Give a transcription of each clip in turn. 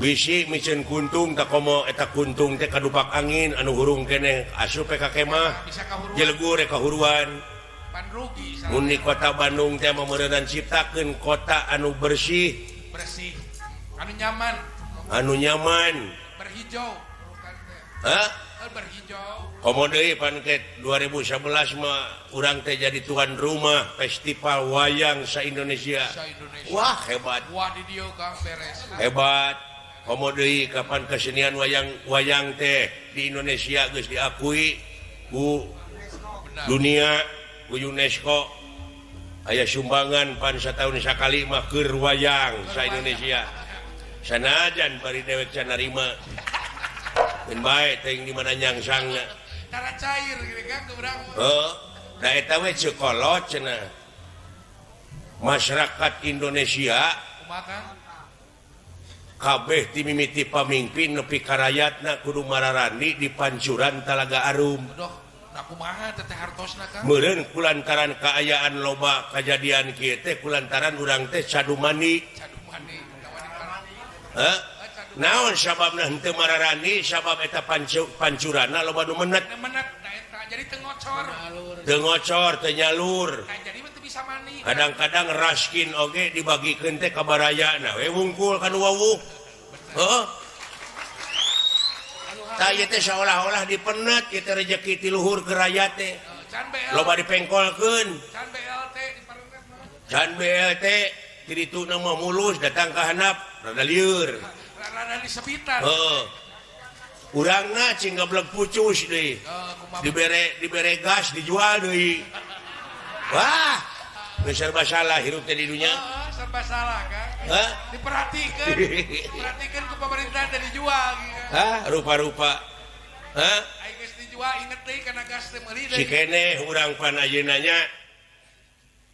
Bisi miceun kuntung tak komo eta kuntung teh kadupak angin anu hurung keneh asup ka kemah Bisa kahuruan. Jelegur kahuruan. Pan rugi. Mun di kota Bandung teh meureunan ciptakeun kota anu bersih, Bersih, anu nyaman, anu nyaman. Berhijau. Bukan teh. Hah? Eh, berhijau. Komo deui pan ke 2011 mah urang teh jadi tuan rumah festival wayang sa Indonesia. Sa Indonesia. Wah, hebat. Wah, di dieu, Kang, beres. Hebat. Komo deui kapan kesenian wayang wayang teh di Indonesia geus diakui ku dunia, ku UNESCO. Aya sumbangan pan satahun sakali mah keur wayang sa Indonesia. Sanajan bari dewek can narima. Keun bae teuing di mana nyangsangna. Tara cair gitu kan ke urang. Heuh, da eta we ceuk kolot cenah. Masyarakat Indonesia Kumaha, Kang? Kabeh ti mimiti pamimpin nepi ka rayatna kudu mararandi di pancuran Talaga Arum. Aduh, nah kumaha teh hartosna, Kang? Meureun kulantaran kaayaan loba kajadian kieu teh kulantaran urang teh cadu mandi. Cadu mandi, tawani parani. Hah? Naon sababna henteu mararandi? Sabab eta pancuranna loba nu menet. Menet da eta jadi teu ngocor. Teu ngocor, teu nyalur. Nah, jadi mah teu bisa mandi. Kadang-kadang raskin oge dibagikeun teh ka baraya na we wungkul ka nu wawuh. Heuh. Tah ieu teh seolah-olah dipenet ieu teh rejeki ti luhur ke rakyat teh. Can BLT. Loba dipengkolkeun. Can BLT diparenet mah. Can BLT ti dituna mah mulus datang ka handap rada lieur. Rada disepitan. Heeh. Urangna cing gablek pucus deui. Heuh, kumaha? Dibere gas dijual deui. Wah, geus serba salah hirup teh di dunya. Heeh, serba salah, Kang. Hah? Diperhatikan. Diperhatikan ku pemerintah teh dijual gitu. Hah, rupa-rupa. Hah? Ai geus dijual inget deui kana gas teh meuli Si deui. keneh urang pan ayeuna nya.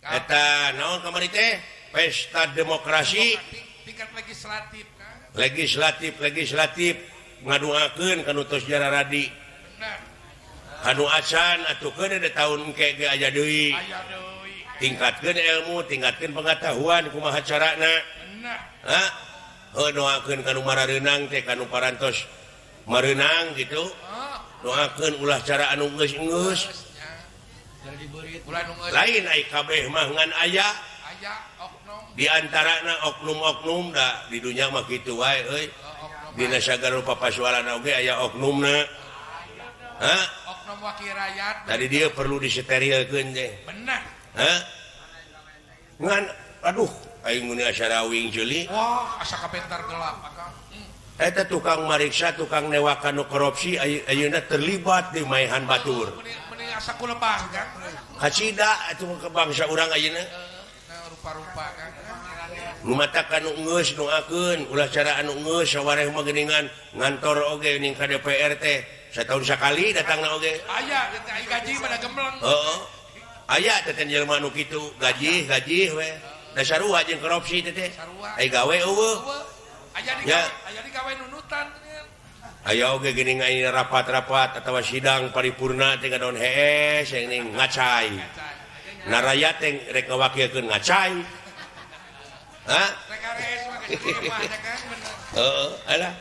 Eta naon kamari teh? Pesta demokrasi Tingkat legislatif, Kang. Legislatif, legislatif ngaduakeun kanu tos jararadi. Bener. Kanu acan atuh keun di tahun engke ge aya deui. Aya deui. Tingkatkeun ilmu, tingkatkeun pengetahuan kumaha carana. Bener. Hah? Heuh, doakeun kanu marareunang teh kanu parantos mareunang gitu. Heeh. Doakeun ulah cara anu geus-geus. Ulah nu geus. Lain ai kabeh mah ngan aya. Aya oknum. Di antarana oknum-oknum da di dunya mah kitu wae euy. Oknum. Dina sagala rupa pasualan oge aya oknumna. Hah? Oknum wakil rakyat. Tadi dia perlu disterilkeun teh. Bener. Hah? Ngan aduh aing mun asa rawing ceuli. Wah, asa kabentar gelap, Akang. Eta tukang mariksa, tukang newakan nu korupsi ayeuna terlibat di maehan batur. Meni asa kulebah, Kang. Kacida atuh ke bangsa urang ayeuna. Nah, rupa-rupa, Kang. Nu matakan nu geus doakeun ulah cara anu geus sawareh mah geuningan ngantor oge ning ka DPR teh satahun sakali datangna oge. Aya teh ai gaji pada gembleng. Heeh. Aya teh teh jelema nu kitu, gaji gaji we. Da sarua jeung korupsi teh teh. Sarua. Ai gawe eueuh. Eueuh. Aya di Ya. gawe, aya di gawe nunutan. Aya oge geuning aya rapat-rapat atawa sidang paripurna teh ngadon hees yang ning ngacai. Naraya teh rek ngawakilkeun ngacai. Hah? Rek arees mah geus kieu mah nya kan bener. Heeh, alah.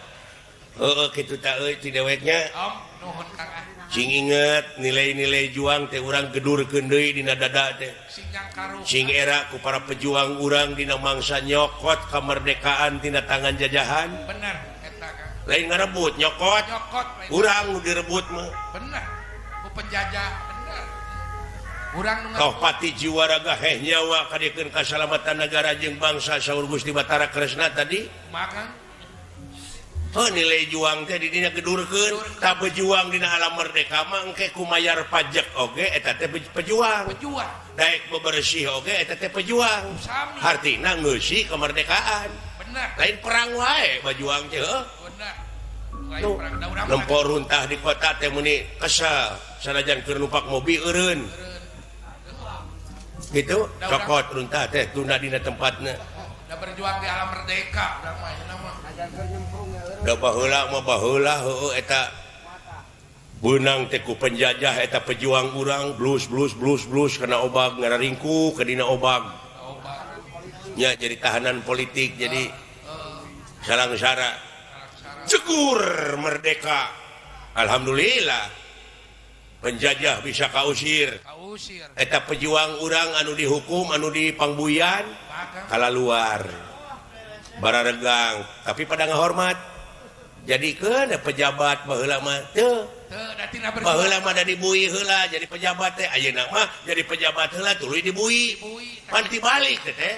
Heeh, kitu ta euy ti deweknya. Om, nuhun Kang ah. Sing inget nilai-nilai juang teh urang gedurkeun deui dina dada teh. Sing nyangkaruh. Sing era ku para pejuang urang dina mangsa nyokot kemerdekaan tina tangan jajahan. Bener eta, Kang. Lain ngarebut, nyokot. Nyokot lain. Urang nu direbut mah. Bener. Ku penjajah bener. Urang nu Toh pati jiwa raga heh nyawa kadiekeun kasalamatan negara jeung bangsa saur Gusti Batara Kresna tadi. Kumaha, Kang? Oh, nilai juang teh di dinya gedurkeun, tah pejuang dina alam merdeka mah engke kumayar pajak oge eta teh pejuang. Pejuang. Daek bebersih oge eta teh pejuang. Sami. Hartina ngeusi kemerdekaan. Bener. Lain perang wae bajuang teh heuh. Bener. Lain Tuh, perang da urang mah. Nempo runtah di kota teh meni kesel sanajan keur numpak mobil eureun. Gitu, Da urang- cokot runtah teh tunda dina tempatna. Da berjuang di alam merdeka urang mah ayeuna mah. Da baheula mah baheula heueuh eta beunang teh ku penjajah eta pejuang urang blus blus blus blus kana obag ngararingku ke dina obag. Obag. Nya jadi tahanan politik jadi salangsara. Cegur merdeka. Alhamdulillah. Penjajah bisa kausir. Kausir. Eta pejuang urang anu dihukum anu dipangbuyan kala luar. Bararegang tapi pada ngahormat. Jadi keun pejabat baheula mah teu. Baheula mah da dibui heula jadi pejabat teh ayeuna mah jadi pejabat heula tuluy dibui. Pan tibalik teh teh.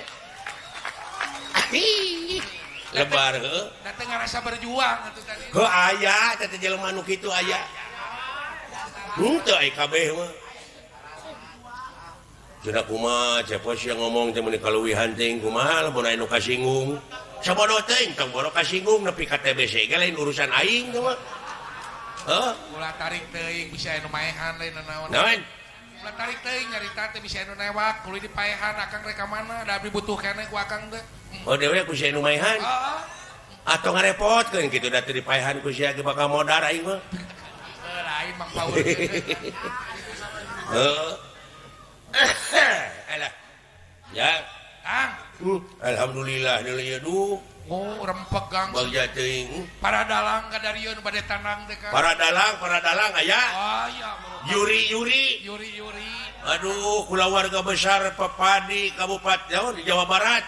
Lebar heuh. Da teu ngarasa berjuang atuh tadi. Heuh aya teh teh jelema nu kitu aya. Henteu ai kabeh mah. Cenah kumaha cepos yang ngomong teh meuni kaluwihan teuing kumaha lamun aya nu kasinggung. Sabodo teuing tong boro kasinggung nepi ka TBC ge lain urusan aing teh mah. Heuh. Ulah tarik teuing bisa anu maehan lain naon. Naon? Ulah tarik teuing nyarita teh bisa anu newak kudu dipaehan akang rek ka mana da abdi butuh keneh ku akang teh. Oh dewe ku sia nu maehan. Heeh. Atuh ngarepotkeun kitu da teu dipaehan ku sia ge bakal modar aing mah. Heuh lain Mang Paul. Heuh. Alah. Ya. Kang. Alhamdulillah deui ieu duh. Oh, rempeg Kang. Bagja teuing. Para dalang kadarieun bade tanang teh Kang. Para dalang aya. Aya. Yuri-yuri. Yuri-yuri. Aduh, kulawarga besar Pepadi Kabupaten di Jawa Barat.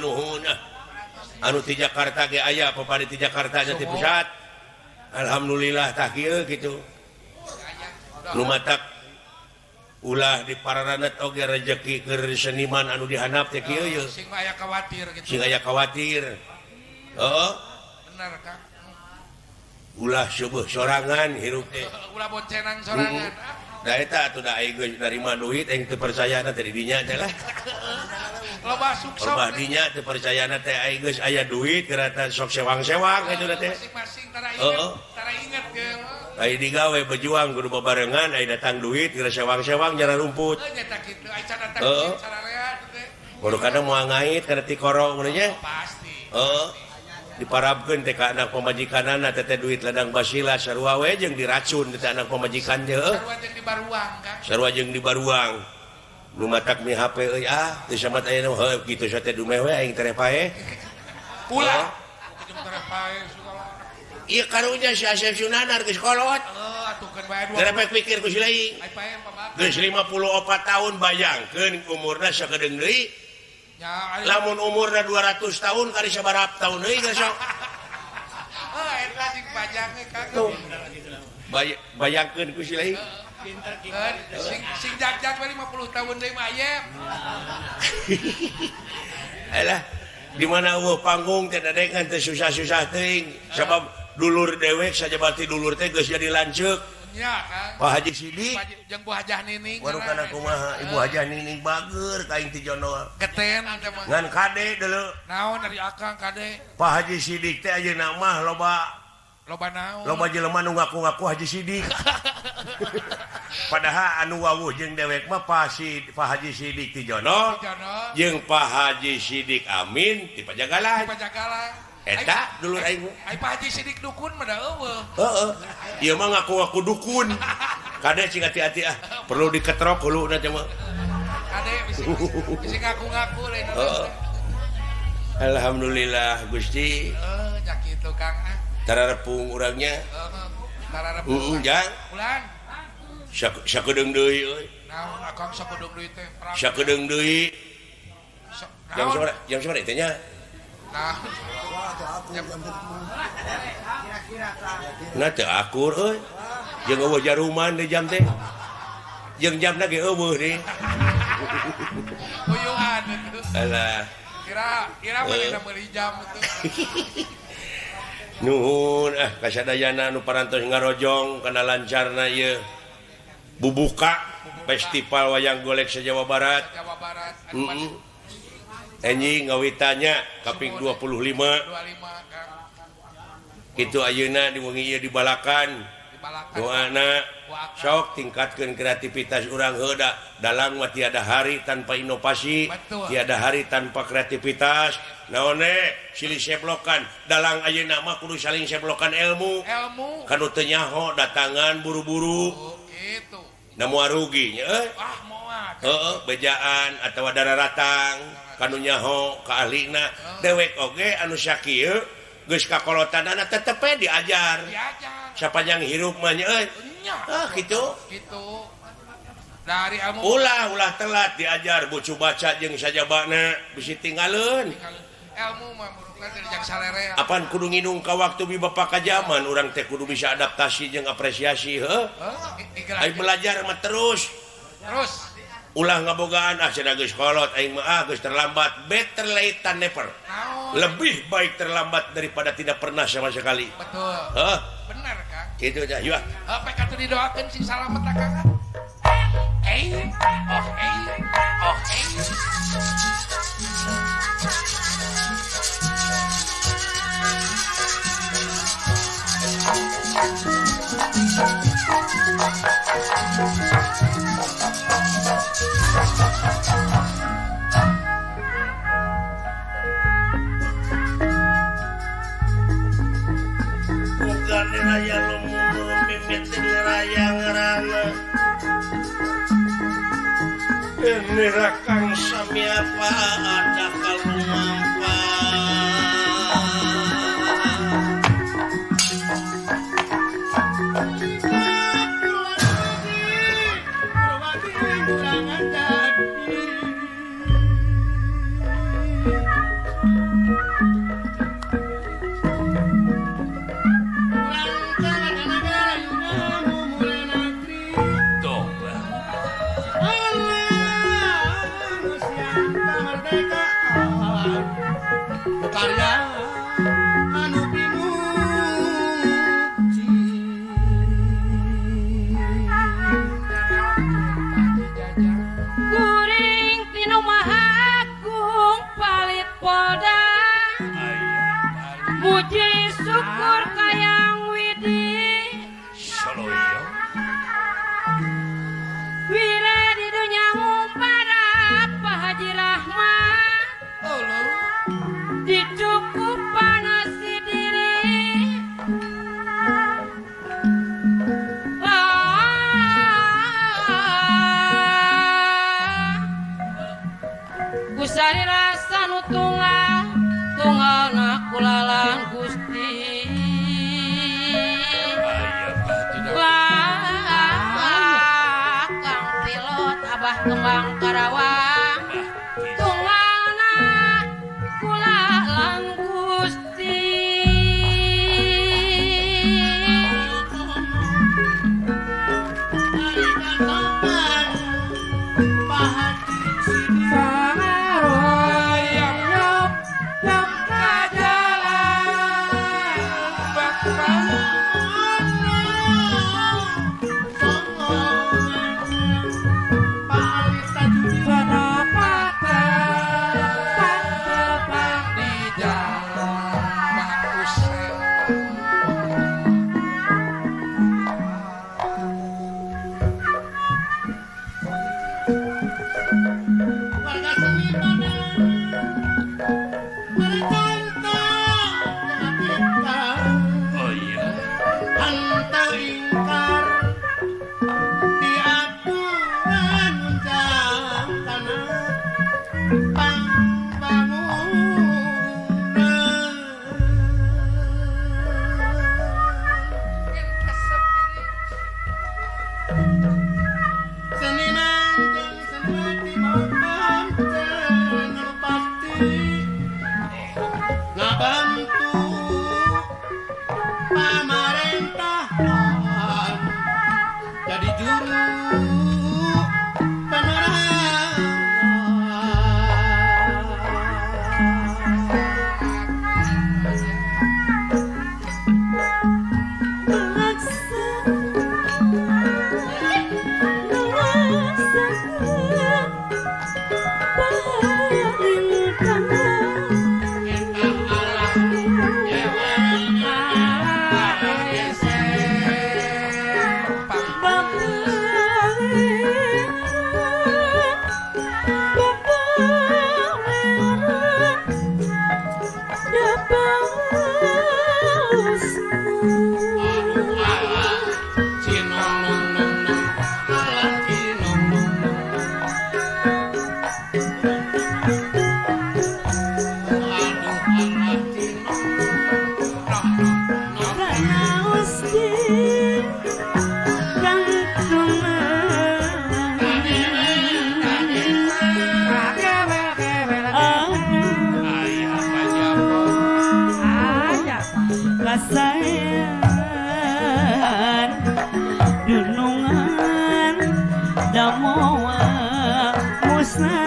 Nuhun ah. Anu ti Jakarta ge aya Pepadi ti Jakarta nya ti pusat. Alhamdulillah tah kieu kitu. Nu matak ulah di pararanet oge rejeki keur seniman anu dihandap teh kieu ye. Sing aya khawatir kitu. Sing aya khawatir. Heeh. Bener Kang. Ulah seueuh sorangan hirup teh. Ulah boncenang sorangan. Da eta atuh da aing geus narima duit aing teu percayana teh di dinya teh lah. Loba sukses. Loba dinya teu percayana teh aing geus aya duit gerata sok sewang-sewang kitu teh. Masing-masing tara inget, tara inget ge. Ai digawe berjuang kudu babarengan ai datang duit geura sewang-sewang jara rumput. Heuh nya kitu ai can datang duit sararea teh. Baru kadang moal ngait kana tikoro mun nya. Pasti. Heeh. Diparabkeun teh ka anak pamajikanana teh teh duit ladang basila sarua we jeung diracun teh anak pamajikan teh heuh. Sarua jeung dibaruang Kang. Sarua jeung dibaruang. Nu matak mi HP euy ah teu samat ayeuna heuh kitu teh dumeh we aing tereh paeh. Ulah. Jeung tereh paeh segala. Ieu karunya si Asep Sunanar geus kolot. Heuh atuh keun bae dua. Tereh pikir ku si lain. Ai paeh pabak. Geus 54 tahun bayangkeun umurna sakedeung deui. Ya, lamun umurna 200 tahun kali sabaraha tahun deui geus sok. Heuh eta sing panjang ge Kang. Tuh. Bayangkeun ku si lain. Sing sing jag-jag we 50 tahun deui mah aya. Alah, di mana eueuh panggung teh dadekan teh susah-susah teuing sabab dulur dewek sajabati dulur teh geus jadi lanceuk. Nya Kang. Pak Haji Sidik jeung Bu Hajah Nining. Waduh kana kumaha Ibu Hajah Nining bager ka aing ti jono. Geten teh mah. Ngan kade deuleu. Naon dari akang kade? Pak Haji Sidik teh ayeuna mah loba loba naon? Loba jelema nu ngaku-ngaku Haji Sidik. Padahal anu wawuh jeung dewek mah Pak Haji Sidik ti jono jeung Pak Haji Sidik Amin ti Pajagalan. Pajagalan. Eta dulur aing mah. Ai Pak Haji Sidik dukun mah da eueuh. Heeh. Ieu mah ngaku-ngaku dukun. Kade cing hati-hati ah, perlu diketrok huluna teh mah. Kade bisi bisi ngaku-ngaku lain. Heeh. Alhamdulillah Gusti. Heuh nya kitu Kang ah. Tararepung urangnya. Heeh. Tararepung. Heeh, jang. Bulan. Sakedeung deui euy. Naon akang sakedeung deui teh? Sakedeung deui. Jam sabaraha? Jam sabaraha teh nya? Nah. Nah teu akur euy. Jeung eueuh jaruman di jam teh. Jeung jamna ge eueuh deui. Uyuhan itu. Alah. Kira manehna meuli jam itu. Nuhun ah kasadayana nu parantos ngarojong kana lancarna ieu. Bubuka Festival Wayang Golek se-Jawa Barat. Jawa Barat. Heeh. Enjing ngawitanya kaping 25. 25 Kang. Kitu ayeuna di wengi ieu dibalakan. Doana sok tingkatkeun kreativitas urang heuda dalang mah tiada hari tanpa inovasi, tiada hari tanpa kreativitas. Naone silih seblokan dalang ayeuna mah kudu saling seblokan ilmu. Ilmu. Kanu teu nyaho datangan buru-buru. Oh, kitu. Na moal rugi nya euy. Ah moal. Heeh, bejaan atawa dararatang kanu nyaho ka ahlina dewek oge anu sakieu Geus kakolotanana tetep we diajar. Diajar. Sapanjang hirup mah nya euy. Ah kitu. Kitu. Dari ilmu ulah telat diajar bucu baca jeung sajabana bisi tinggaleun. Ilmu mah murukna teh dijang salerea. Apan kudu nginung ka waktu bi bapak ka zaman urang teh kudu bisa adaptasi jeung apresiasi heuh. Ai belajar mah terus. Terus. Ulah ngabogaan ah cenah geus kolot aing mah ah geus terlambat. Better late than never. Lebih baik terlambat daripada tidak pernah sama sekali. Betul. Heuh. Benar, Kang. Kitu dah, yuk. Heuh, pek atuh didoakeun sing salamet Kang. Eh, oh, eh, oh, eh. Bukan raya lumur mimiti raya ngerana. Ini rakang sami apa ada kalumampa. Kembang Karawang tunggalna kula lang Gusti. Bye. Sayan dunungan damoa musnah.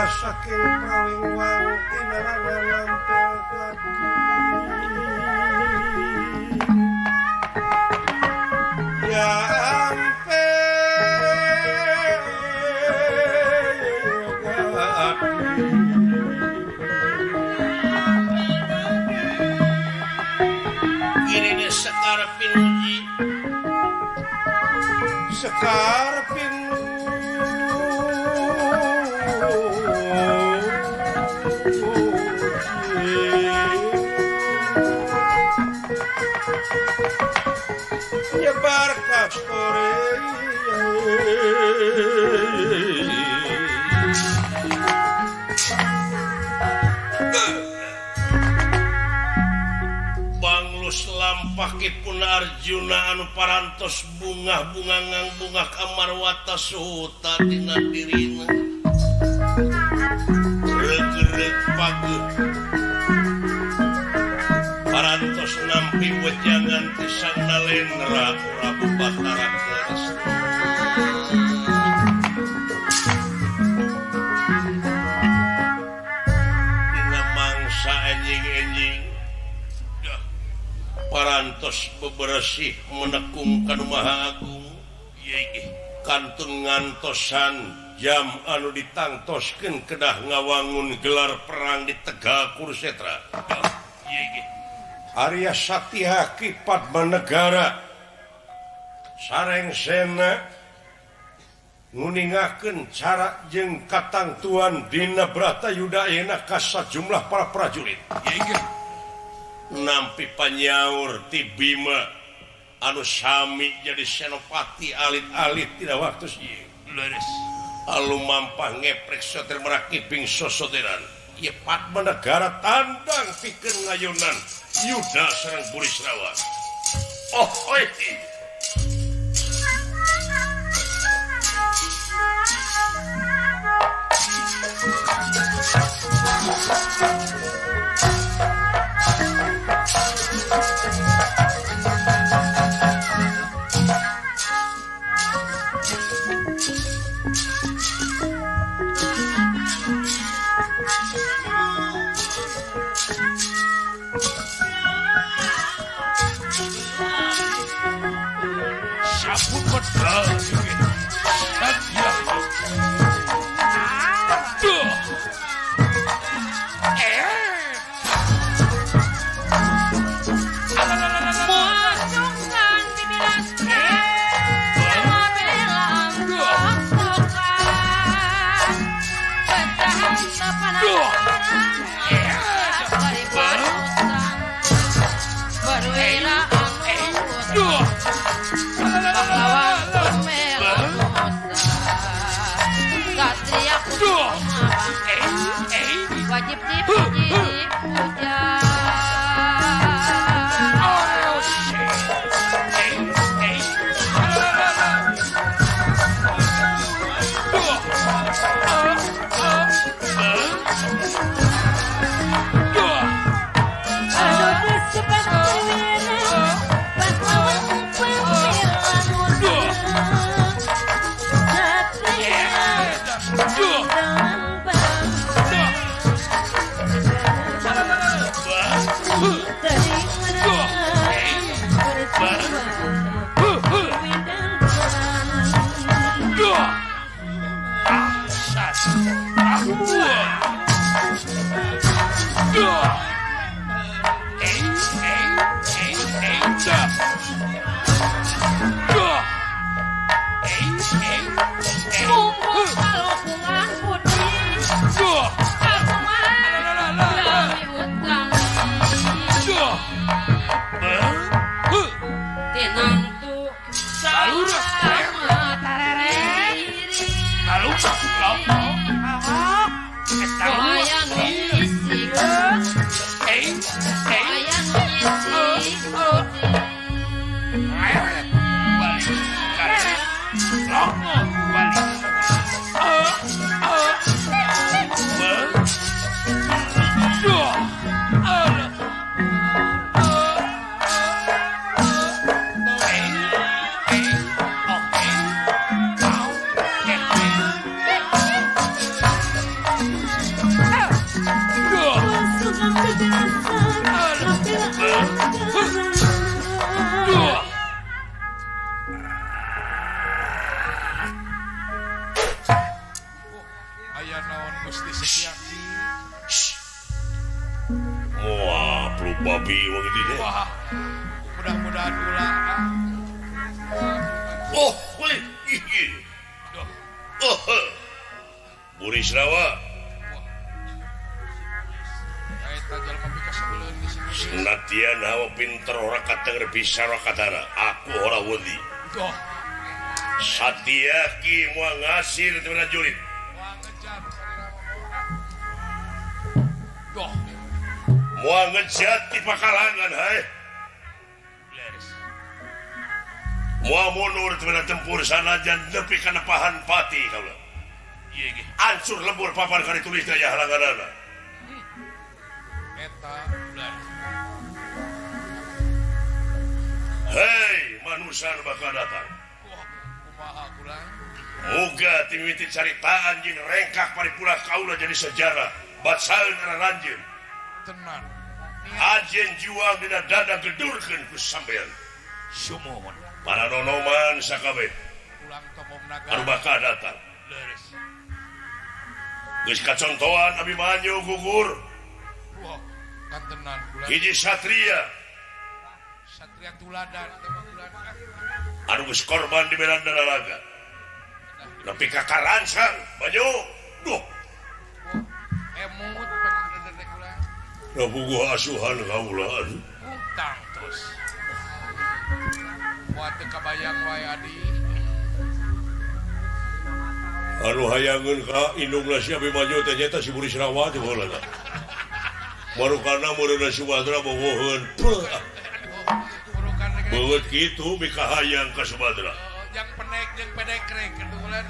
Saking prawingwang tinalangan lampil kaki ya ampel kaki girine sekar pinuji sekar nyebar kastore Banglus lampahipun Arjuna anu parantos bungah-bunga ngangbungah kamarwata suhuta dina dirina reuk-reuk pageuh parantos nampi wejangan ti Sang Nalendra Prabu Batara Kresna. Dina mangsa enjing-enjing parantos beberesih menekung ka Nu Maha Agung kantun ngantosan jam anu ditangtoskeun kedah ngawangun gelar perang di Tegal Kurusetra. Arya Satya Ki Padmanegara sareng sena nguningakeun cara jeung katangtuan dina Bratayuda ayeuna ka sajumlah para prajurit. Nampi panyaur ti Bima anu sami jadi senopati alit-alit tina waktu ieu. Leres. Alu mampah ngeprek soter merakiping sosoteran. Ieu Padmanegara tandang pikeun ngayunan Yuda sareng Burisrawa. Oh, oi. Cip-cip hiji puja. Senatian hawa pinter ora katenger bisa ora katara, aku ora wedi. Satyaki moal ngasir teu prajurit. Moal ngejat di pakalangan hae. Moal mundur teu tempur sanajan nepi kana pahan pati kaula. Ancur lembur papan kali tulis daya halanganana. Eta hei manusia nu bakal datang. Moga timiti caritaan jeung rengkak paripurna kaula jadi sejarah bacaeun kana lanjeun. Tenan. Ajen juang dina dada gedurkeun ku sampean. Sumuhun. Para nonoman sakabeh. Ulang tomong naga. Anu bakal datang. Leres. Geus kacontohan Abimanyu gugur. Wah, kan tenan kula. Hiji satria. Satria tuladan teh mah tuladan. Anu geus korban di medan dalaga. Nepi ka karancang Banyu. Duh. Emut panggedek kula. Da puguh asuhan kaula aduh. Utang terus. Moal teu kabayang wae adi. Anu hayangeun ka indungna si Abimanyu teh nyaeta si Burisrawa teh baheula tah. Marukana meureunna Subadra bogoheun. Beungeut kitu mikahayang ka Subadra. Jang penek jeung pedekrek atuh ulah.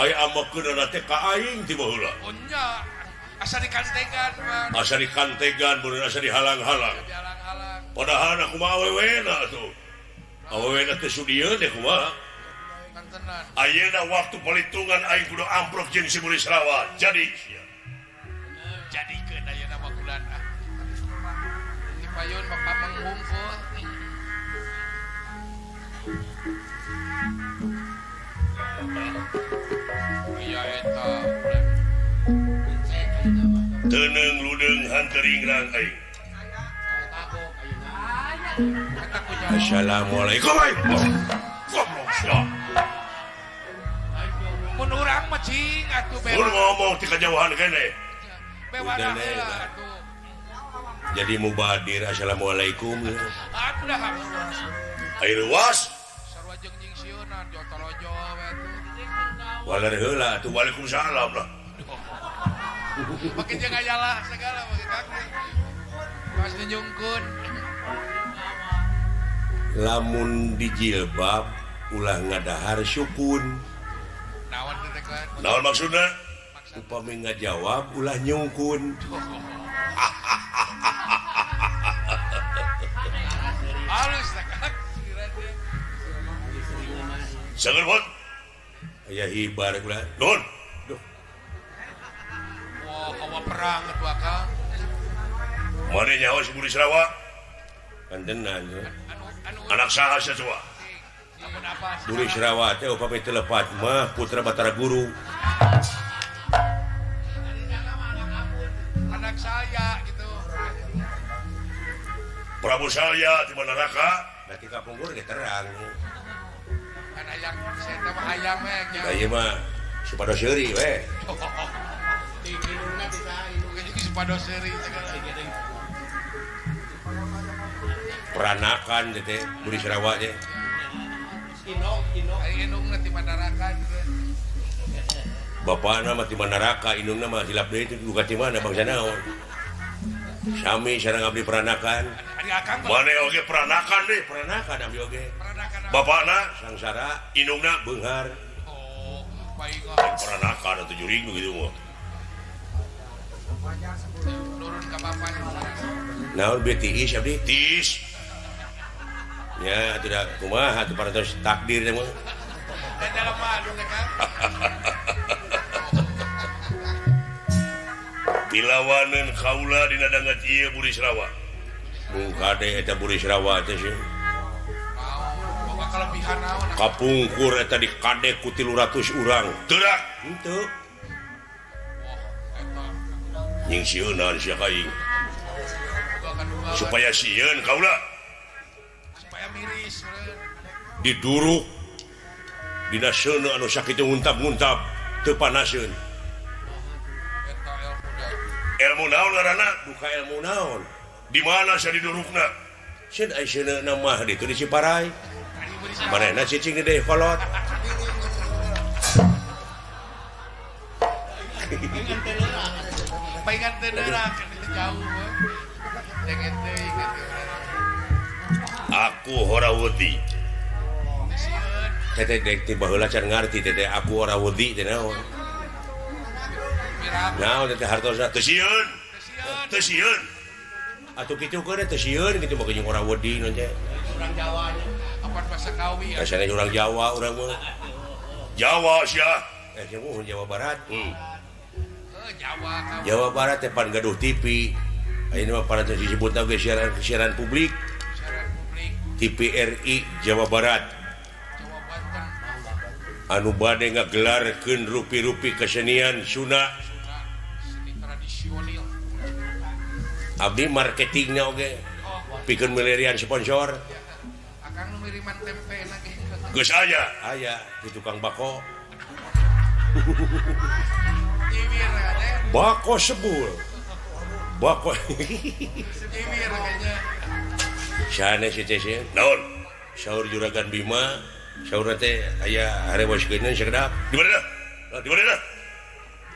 Ai amekeunana teh ka aing ti baheula. Oh nya, asa dikantegan mah. Asa dikantegan meureun asa dihalang-halang. Dihalang-halang. Padahal kumaha awewena atuh. Awewena teh sudieun teh kumaha. Ayeuna waktu perhitungan aing kudu amprok jeung si Burisrawa. Jadi sia. Jadikeun ayeuna mah kulan ah. Di payun bapak menghungkul. Iya eta. Teneung ludeung hanteringrang aing. Assalamualaikum. Goblok sia. Mun urang mah cing atuh bewa. Mun ngomong ti kajauhan keneh. Bewana heula atuh. Jadi mubadir assalamualaikum. Atuh dah. Air luas. Sarua jeung jeung sieunan jotolojo we atuh. Waler heula atuh waalaikumsalam lah. Make jeung ayalah segala make kaki. Pas nyungkun. Lamun dijilbab ulah ngadahar sukun. Naon teh kan? Naon maksudna? Upami ngajawab ulah nyungkun. Halus teh Kang. Saeur bot. Aya hibar kula. Nuhun. Duh. Wah, hawa perang atuh Akang. Mane nyaho si Burisrawa? Kantenan. Anak saha sia coba? Burisrawa teh upami teu lepat mah putra Batara Guru. Anak saya gitu. Prabu Salya di mana neraka? Berarti kapungkur ge terang. Kan hayang saya teh mah hayang we nya. Da ieu mah supados seuri we. Indungna ti saha indung ge supados seuri segala. Peranakan teh Burisrawa teh. Indung ari indungna ti Mandaraka gitu. Bapana mah ti Mandaraka, indungna mah hilap deui teh duka ti mana bangsa naon. Sami sareng abdi peranakan. Ari Akang mane oge peranakan deh, peranakan abdi oge. Bapana sangsara, indungna beunghar. Oh, baik. Peranakan atuh jurig gitu mah. Nurun ka bapana. Naon beu tiis abdi? Tiis. Ya, tidak kumaha atuh parantos takdir teh mah. Da dalam mah teh Kang. Pilawaneun kaula dina dangat ieu Burisrawa. Mung kade eta Burisrawa teh sih. Naon, boga kelebihan naon? Kapungkur eta dikade ku 300 urang. Teu dah, henteu. Wah, eta. Nying sieunan sia ka aing. Supaya sieun kaula. Supaya miris meureun. Diduruk dina seuneu anu sakitu nguntap-nguntap teu panaseun. Ilmu naon ngaranna? Duka ilmu naon? Di mana sia didurukna? Sieun ai seuneuna mah ditu di Ciparai. Manehna cicing di Dayakolot. Paingan teu neurak itu jauh. Jangan teuing atuh. Aku ora wedi. Teteh dek ti baheula can ngarti teteh aku ora wedi teh naon. Naon teteh hartosna teu sieun. Teu sieun. Atuh kitu keur teu sieun kitu mah jeung ora wedi naon teh. Urang Jawa nya. Apan basa Kawi ya. Rasana urang Jawa urang mah. Jawa sia. Jeung Jawa Barat. Jawa Kawi. Jawa Barat teh pan gaduh TV. Ayeuna mah parantos disebutna ge siaran publik. Siaran publik. TVRI Jawa Barat. Jawa Banten. Anu bade ngagelarkeun rupi-rupi kesenian Sunda. Seni tradisional. Abdi marketingna oge. Pikeun milarian sponsor. Akang nu ngiriman tempe lagi. Geus aya. Aya di tukang bako. Nyimir ade. Bako sebul. Bako. Nyimir kayaknya. Sanes si teh sieun. Naon? Saur Juragan Bima, saur teh aya harewoskeun sakedap. Di mana? Di mana?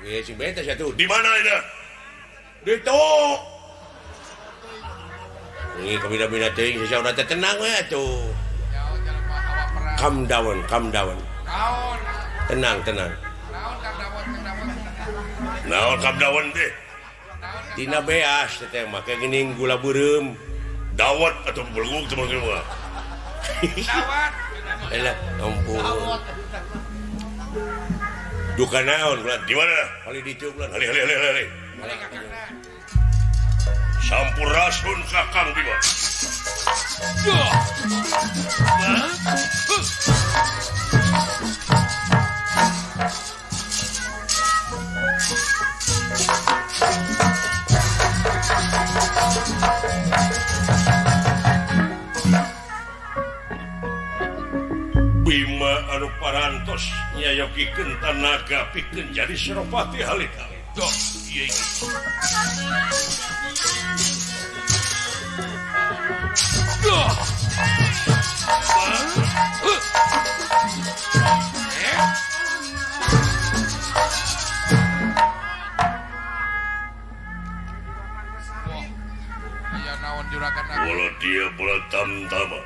Ge sing beta satu. Di mana eta? Ditu. Ini kabina-bina teuing sasaur teh tenang we atuh. Jauh jelema hawa perang. Calm down, calm down. Naon? Tenang, tenang. Naon Kang Dawon, Kang Dawon? Naon Kang Dawon teh? Tina beas teh make geuning gula beureum. Dawet atau beluguk teh mah. Dawet. Elah, ampun. Duka naon ulan? Di mana? Kali ditu ulan. Hali hali hali hali. Sampurasun Kakang Bima. Bima anu parantos nyayogikeun tanaga pikeun jadi Senopati Halita. Duh, ieu iki. Aya naon juragan bola dia bola tamtama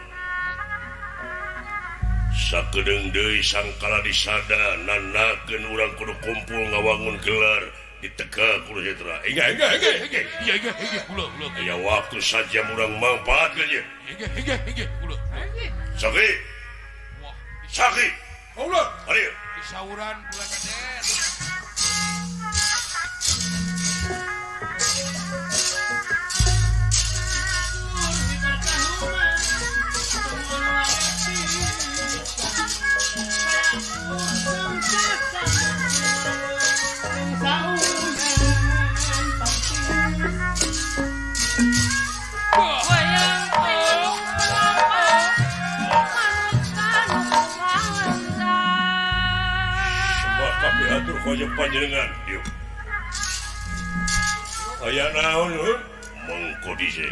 sakedeung deui sangkala disada nanakeun urang kudu kumpul ngawangun gelar diteka Kurusetra. Enggak enggak enggak enggak. Iya enggak enggak kula kula. Aya waktu saja urang mangpaatkeun ye. Enggak enggak enggak kula. Saki. Wah, Saki. Kaula. Ari. Disauran kula geden. Atur kojok panjenengan yuk. Aya naon heuh mengko dhisik.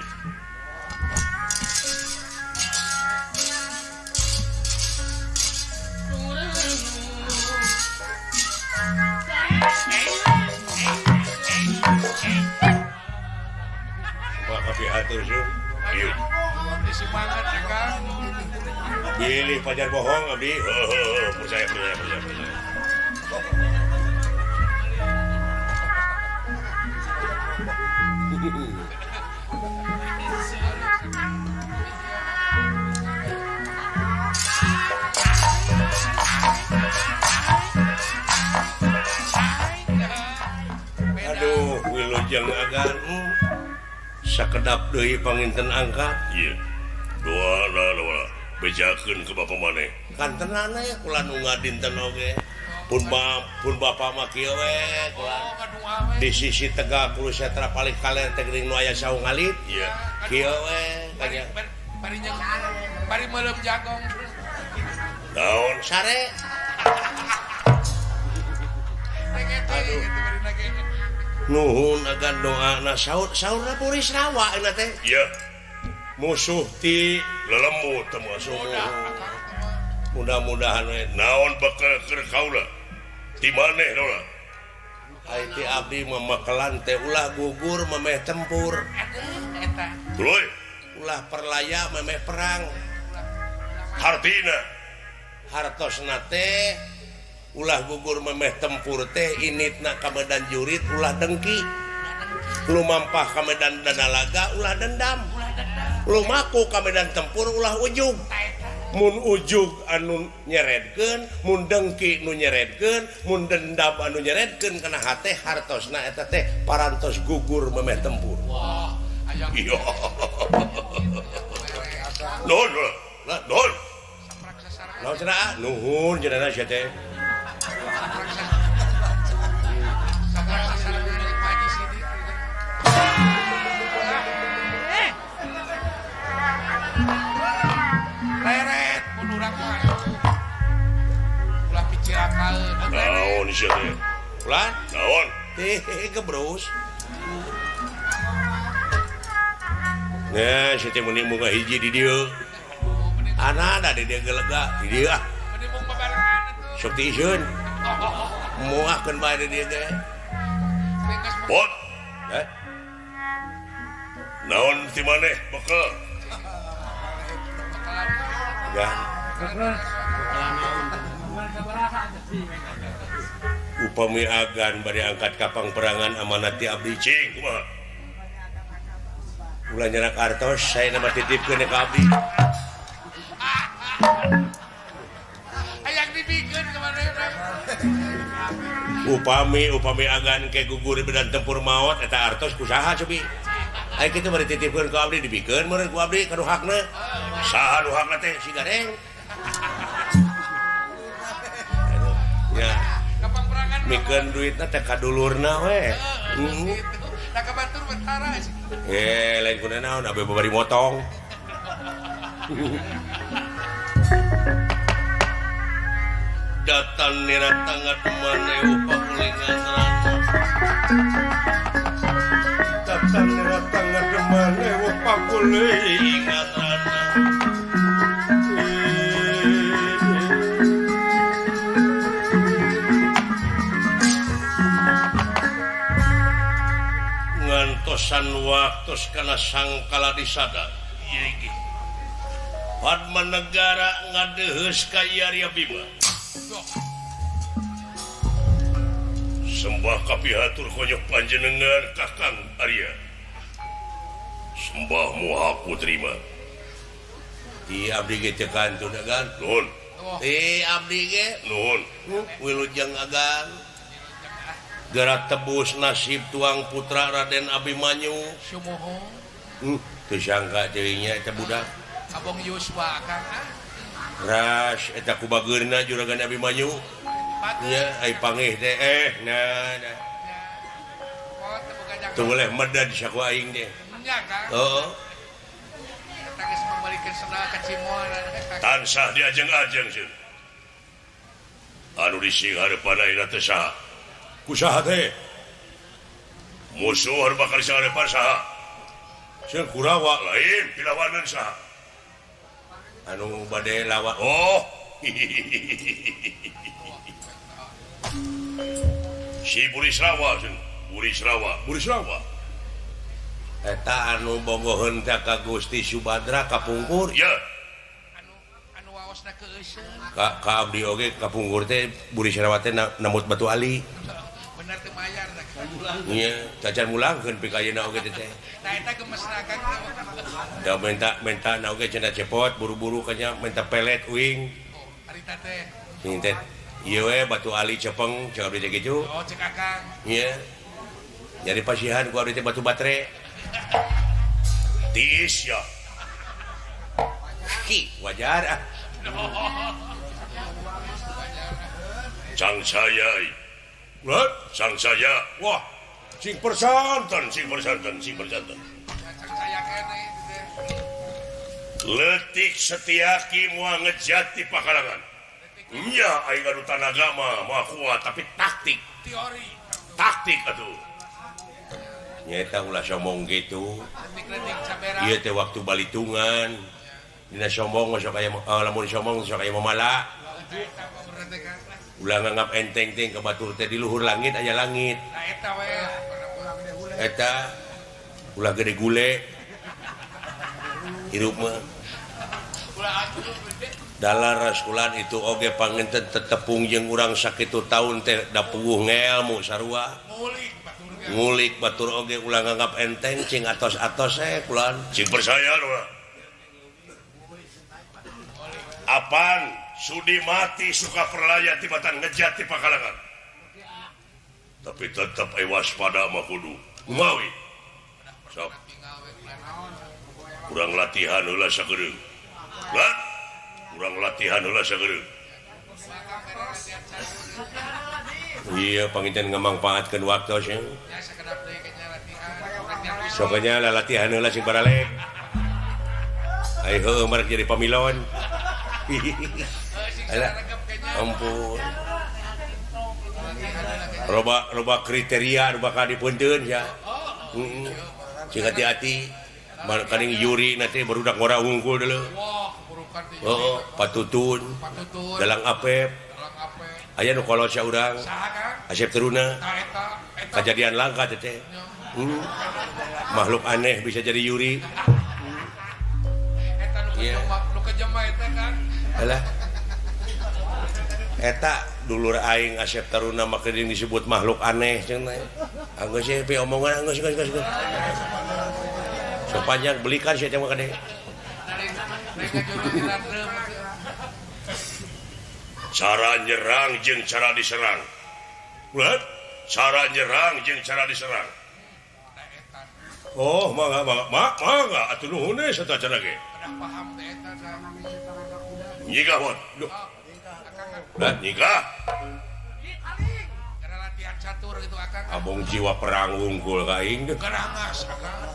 Maka pihatur sih. Yuk. Semangat Kang. Bilih pajar bohong abdi. Heuh, percaya percaya percaya percaya. Aduh, wilujeng agan sakedap deui panginten angkat. Ieu. Doa doa bejakeun ke bapa maneh. Kantenana ya kula nu ngadinten oge. Pun bapa mah kieu we kula. Di sisi tegak Kurusetra paling kaler teh geuning nu aya saung alit. Ieu. Kieu we kanya. Bari bari meuleum jagong. Naon sare? Aduh. Nuhun agan doana saur saurna Purisrawa euna teh. Ieu. Musuh ti lelembut teh musuh. Mudah-mudahan we naon bakal keur kaula. Ti maneh dola. Ai ti abdi mamakelan teh ulah gugur memeh tempur. Eta. Tuluy. Ulah perlaya memeh perang. Hartina. Hartosna teh ulah gugur memeh tempur teh initna ka medan jurit ulah dengki. Lumampah ka medan danalaga ulah dendam. Lumaku ka medan tempur ulah ujug. Mun ujug anu nyeredkeun, mun dengki nu nyeredkeun, mun dendam anu nyeredkeun kana hate hartosna eta teh parantos gugur memeh tempur. Wah, aya. Iya. Nuhun, nuhun. Naon cenah? Nuhun cenah sia teh. Leret mun urang mah ulah picirakaeun. Naon sia teh? Ulah naon? Teh gebrus. Nah, sia teh meuni munga hiji di dieu. Anana di dieu gelega di dieu ah. Meuni mung babarengan atuh. Sok tiiseun. Moahkeun bae di dieu teh. Bot. Heh. Naon ti maneh bekel? Gan. Upami agan bari angkat kapang perangan amanat ti abdi cing kumaha? Ulah nyerak artos saya nama titipkeun ka abdi. Hayang dibikeun ka manehna. Upami agan ke gugur di medan tempur maot eta artos ku saha cobi? Ai kitu bari titipkeun ka abdi dibikeun meureun ku abdi ka nu hakna. Saha nu hakna teh si Gareng. Ya. Mikeun duitna teh ka dulurna we. Heeh. Da ka batur betara. Eh, lain kuna naon abdi bari motong. Datan niratangat maneh upakulingan rana. Datan niratangat maneh upakulingan rana. Ngantosan Waktu kana sangkala disadar. Padma Negara ngadeheus ka Arya Bima. Sembah kapihatur konyok panjenengan Kakang Arya. Sembah muha aku terima. Ti abdi ge teu kantun agan. Nuhun. Ti abdi ge nuhun. Wilujeng agan. Geura tebus nasib tuang putra Raden Abimanyu. Sumuhun. Teu sangka teuing nya eta budak. Abong Yuswa akang ah. Ras eta ku bageurna juragan Abimanyu. Nya ai pangih teh nah nah. Teu boleh medad saku aing teh. Nya Kang. Heeh. Eta geus mambalikeun sendal ka Cimol. Tansah diajeng-ajeng sieun. Anu dising hareupan ayeuna teh saha? Ku saha teh? Musuh anu bakal dising hareupan saha? Sieun Kurawa lain pilawanan saha? Anu bade lawan. Oh. Si Burisrawa, Burisrawa, Burisrawa. Eta anu bogoheun teh ka Gusti Subadra kapungkur. Ya. Anu waosna keueuseun. Ka abdi oge kapungkur teh Burisrawa teh namut batu ali. Bener teu mayar teh. Nya, cacan mulangkeun pika ayeuna oge teh. Tah eta gemesna Kang. Da menta na oge cenah cepot buru-buru kanya menta pelet uing. Oh, harita teh. Sing teh. Ieu we batu ali cepeng cek abdi teh kitu. Oh, cek Akang. Nya. Nyari pasihan ku abdi teh batu batre. Tiis ya. Ki wajar ah. Cang saya. What? Sang saya. Wah, sing persanten, sing persanten, sing persanten. Cang saya kene. Letik setiaki moal ngejati pakalangan. Nya aing anu tanaga mah moal kuat tapi taktik, teori. Taktik atuh. Nyaeta ulah sombong kitu. Ieu teh waktu balitungan. Dina sombong sok aya lamun sombong sok aya mamala. Ulah nganggap enteng teh ka batur teh di luhur langit aya langit. Nah eta we. Eta ulah gede gule. Hirup mah. Ulah atuh gede. Dalar raskulan itu oge pangenten tetepung jeung urang sakitu taun teh da puguh ngelmu sarua. Ngulik batur oge ulah nganggap enteng cing atos-atos kulan. Cing percaya ulah. Apan sudi mati suka perlaya tibatan ngejat ti pakalangan. Tapi tetap ai waspada mah kudu. Kumawi. Sok. Kurang latihan heula sakedeung. Lah, kurang latihan heula sakedeung. Iya, panginten ngamangpaatkeun waktu sih. Soknya latihan heula sing baralek. Ai heueuh marek jadi pamilon. Alah, ampun. Loba kriteria nu bakal dipunteun ya. Heeh. Sing hati-hati. Kaning Yuri nanti barudak ngora unggul dulu. Oh, patutun. Dalang Apep. Aya nu kolot saurang. Asep Teruna. Kejadian langka teh. Makhluk aneh bisa jadi Yuri. Eta nu kejema eta kan. Alah. Eta dulur aing Asep Taruna mah keun disebut makhluk aneh cenah. Anggeus we pi omongan anggeus geus geus. Sepanjang belikan sia teh mah kade. Cara nyerang jeung cara diserang. Ulah, cara nyerang jeung cara diserang. Oh, mangga mangga mangga atuh nuhun we sata cara ge. Paham teh eta. Nyigah mon. Duh. Lah nyigah. Karena latihan catur gitu akang. Abong jiwa perang wungkul ka aing teh. Kerangas akang.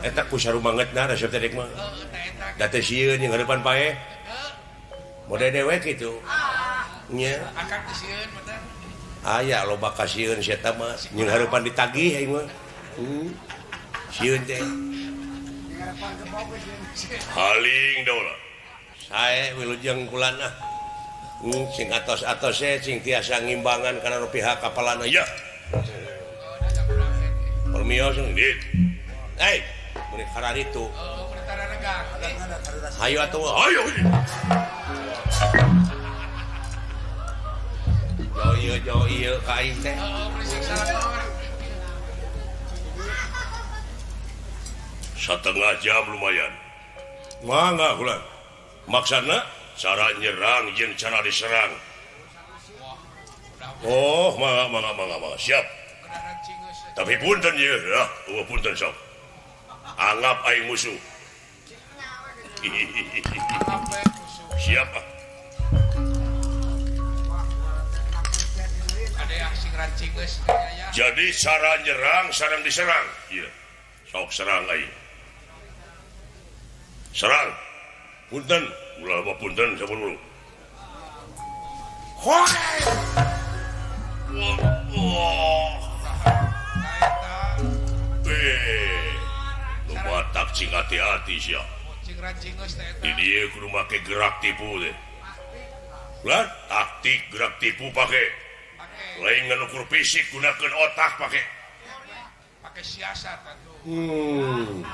Eta ku sarumangetna resep teh mah. Heeh, Da teh sieun jeung harapan paeh. Mode dewek kitu. Nya. Akang teh sieun bener. Aya loba kasieun sia eta mah jeung harapan ditagih aing mah. Sieun teh. Haling daula. Sae wilujeng kulan ah. Sing atos-atos sing tiasa ngimbangan kana nu pihak kapalana ya. Permios dit. Hei, mun kararitu. Hayu atuh, hayu. Jauh ieu ka aing teh. Setengah jam lumayan. Mangga kula. Maksana cara nyerang jeung cara diserang. Oh, mangga mangga siap. Tapi punten ieu, ya, eueuh punten sok. Anggap aing musuh. Siap. Jadi cara nyerang, sarang diserang. Iya. Sok serang aing. Serang. Punten, ulah mah punten saburu. Wah. Nu batak cing hati-hati sia. Di dieu kudu make gerak tipu teh. Lah, taktik gerak tipu pake. Lain ngan ukur fisik gunakeun otak pake. Pake siasat atuh.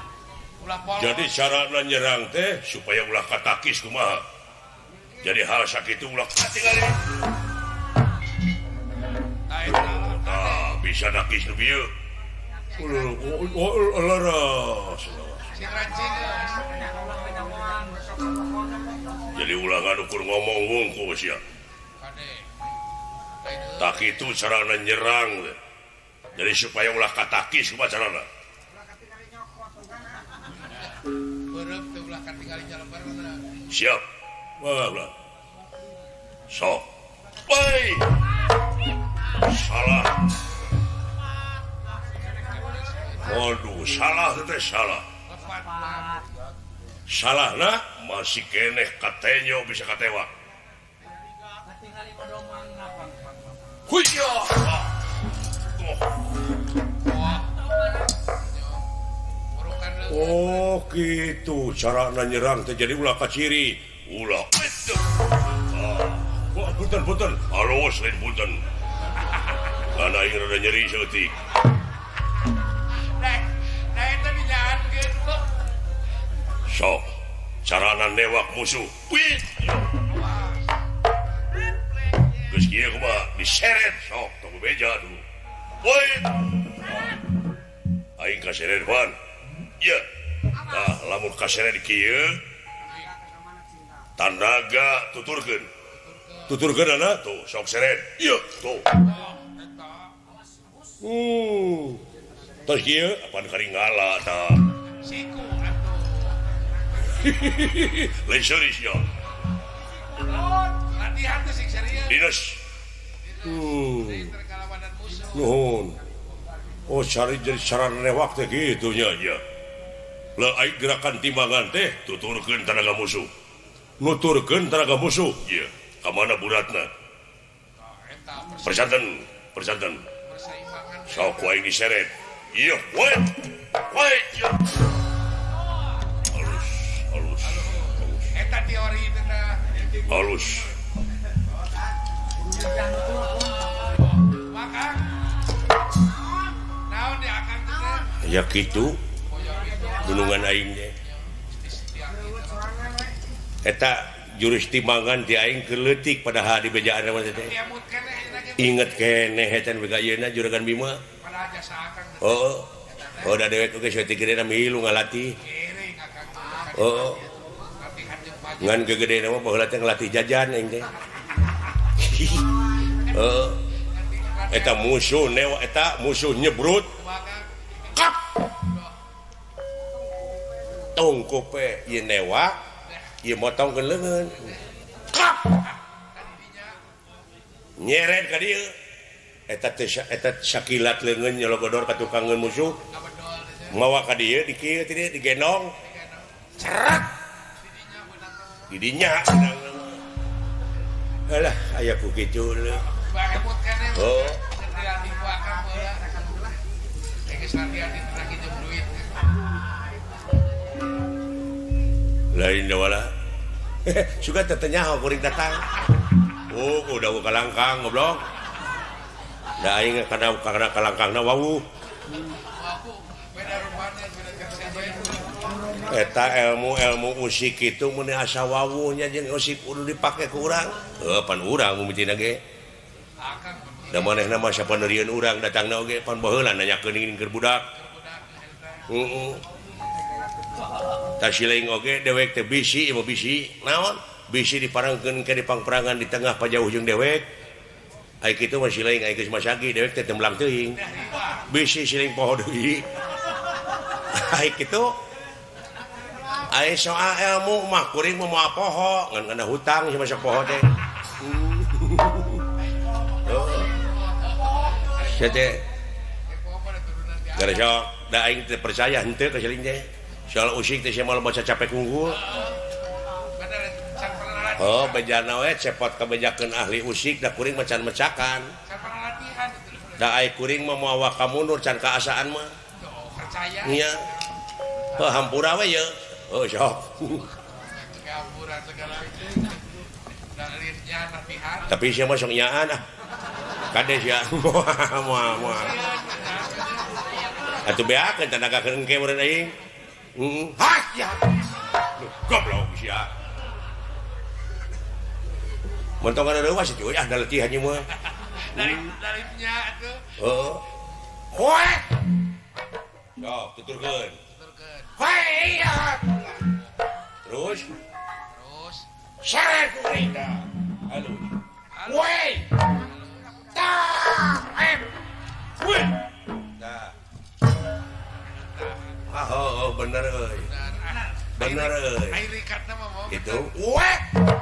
Jadi carana nyerang teh supaya ulah katakis kumaha. Jadi hal sakitu ulah katingali. Tah bisa nakis nu bieu. Jadi ulah ngan ukur ngomong wungkul sia. Tak itu carana nyerang teh. Jadi supaya ulah katakis kumaha carana. Siap. Wah, sok. Woi. Salah. Waduh, salah teh salah. Salahna masih keneh katenyo bisa katewa. Huya. Oh gitu cara nyerang terjadi ulah kaciri ulah. Wah punten punten halus lain punten. Karena aing rada nyeri saeutik. Nah eta dinyaankeun kok. Sok carana newak musuh. Wih. Geus kieu kumaha diseret sok tong beja tuh. Woi. Aing kaseret pan. Ya. Nah, lamun kaseret kieu tanaga tuturkeun. Tuturkeun ana tuh sok seret. Ieu tuh. Terus kieu apaan karingala tah. Siku atuh. Lain serius ya. Latihan teh sing serius. Dinas. Nuhun. Oh cari jadi cara newak teh kitu nya ya. Lah aing gerakan timbangan teh tuturkeun tanaga musuh. Nuturkeun tanaga musuh. Ieu, ka mana buratna? Persanten, persanten. Sok ku aing diseret. Ieu, we. We. Halus, halus. Eta teori teh. Halus. Maka naon di akang teh? Ya kitu. Gunungan aing teh. Eta jurus timbangan ti aing keur leutik padahal di bejaan mah teh. Inget keneh eta nu ayeuna juragan Bima. Oh. Oh da dewek oge saeutik gedena milu ngalatih. Oh. Ngan gegedena mah baheula teh ngalatih jajan aing teh. Heeh. Eta musuh newa eta musuh nyebrut. Kap. Tong kope ieu newa ieu motongkeun leungeun. Kap. Nyeret ka dieu. Eta teh eta sakilat leungeun nyologodor ka tukangeun musuh. Mawa ka dieu di kieu teh digendong. Cerak. Di dinya. Alah aya ku kitu leuh. Oh. Lain dawala. Suka tetenya kuring datang. Oh, udah kalangkang goblok. Da aing kana kalangkangna wawuh. Eta ilmu-ilmu usik itu mun asa wawuhnya jeung usik kudu dipake ku urang. Heuh pan urang mimitina ge. Da manehna mah sapaneurieun urang datangna oge pan baheula nanyakeun ingin keur budak. Heeh. Tah siling oge dewek teh bisi ieu bisi naon? Bisi diparangkeun ke dipangperangan di tengah pajauh jeung dewek. Ai kitu mah siling ai geus masagi dewek teh tembelang teuing. Bisi siling poho deui. Ai kitu ai soal ilmu mah kuring mah moal poho ngan kana hutang si masuk poho teh. Sia teh gara sok da aing teh percaya henteu ka siling teh. Soal usik teh sia mah baca capek unggul. Oh, bejana we cepot kabejakeun ahli usik da kuring mah can mecakan. Da ai kuring mah moal waka mundur can kaasaan mah. Percaya. Nya. Heuh hampura we ye. Oh, sok. Hampura segala itu. Dalilnya latihan. Tapi sia mah sok nyaan ah. Kade sia moal moal moal. Atuh beakeun tanagakeun engke meureun aing. Heeh. Hah sia. Goblok sia. Mentong ada leuwas cuy ah da latihan ieu mah. Dalilnya atuh. Heeh. Hoe. Sok tuturkeun. Tuturkeun. Hoe iya. Terus terus seret kuring tah. Halus. Hoe. Tah. Em. Hoe. Tah. Ah, oh, bener euy. Bener euy. Ai rikatna mah mau. Gitu. Hoe.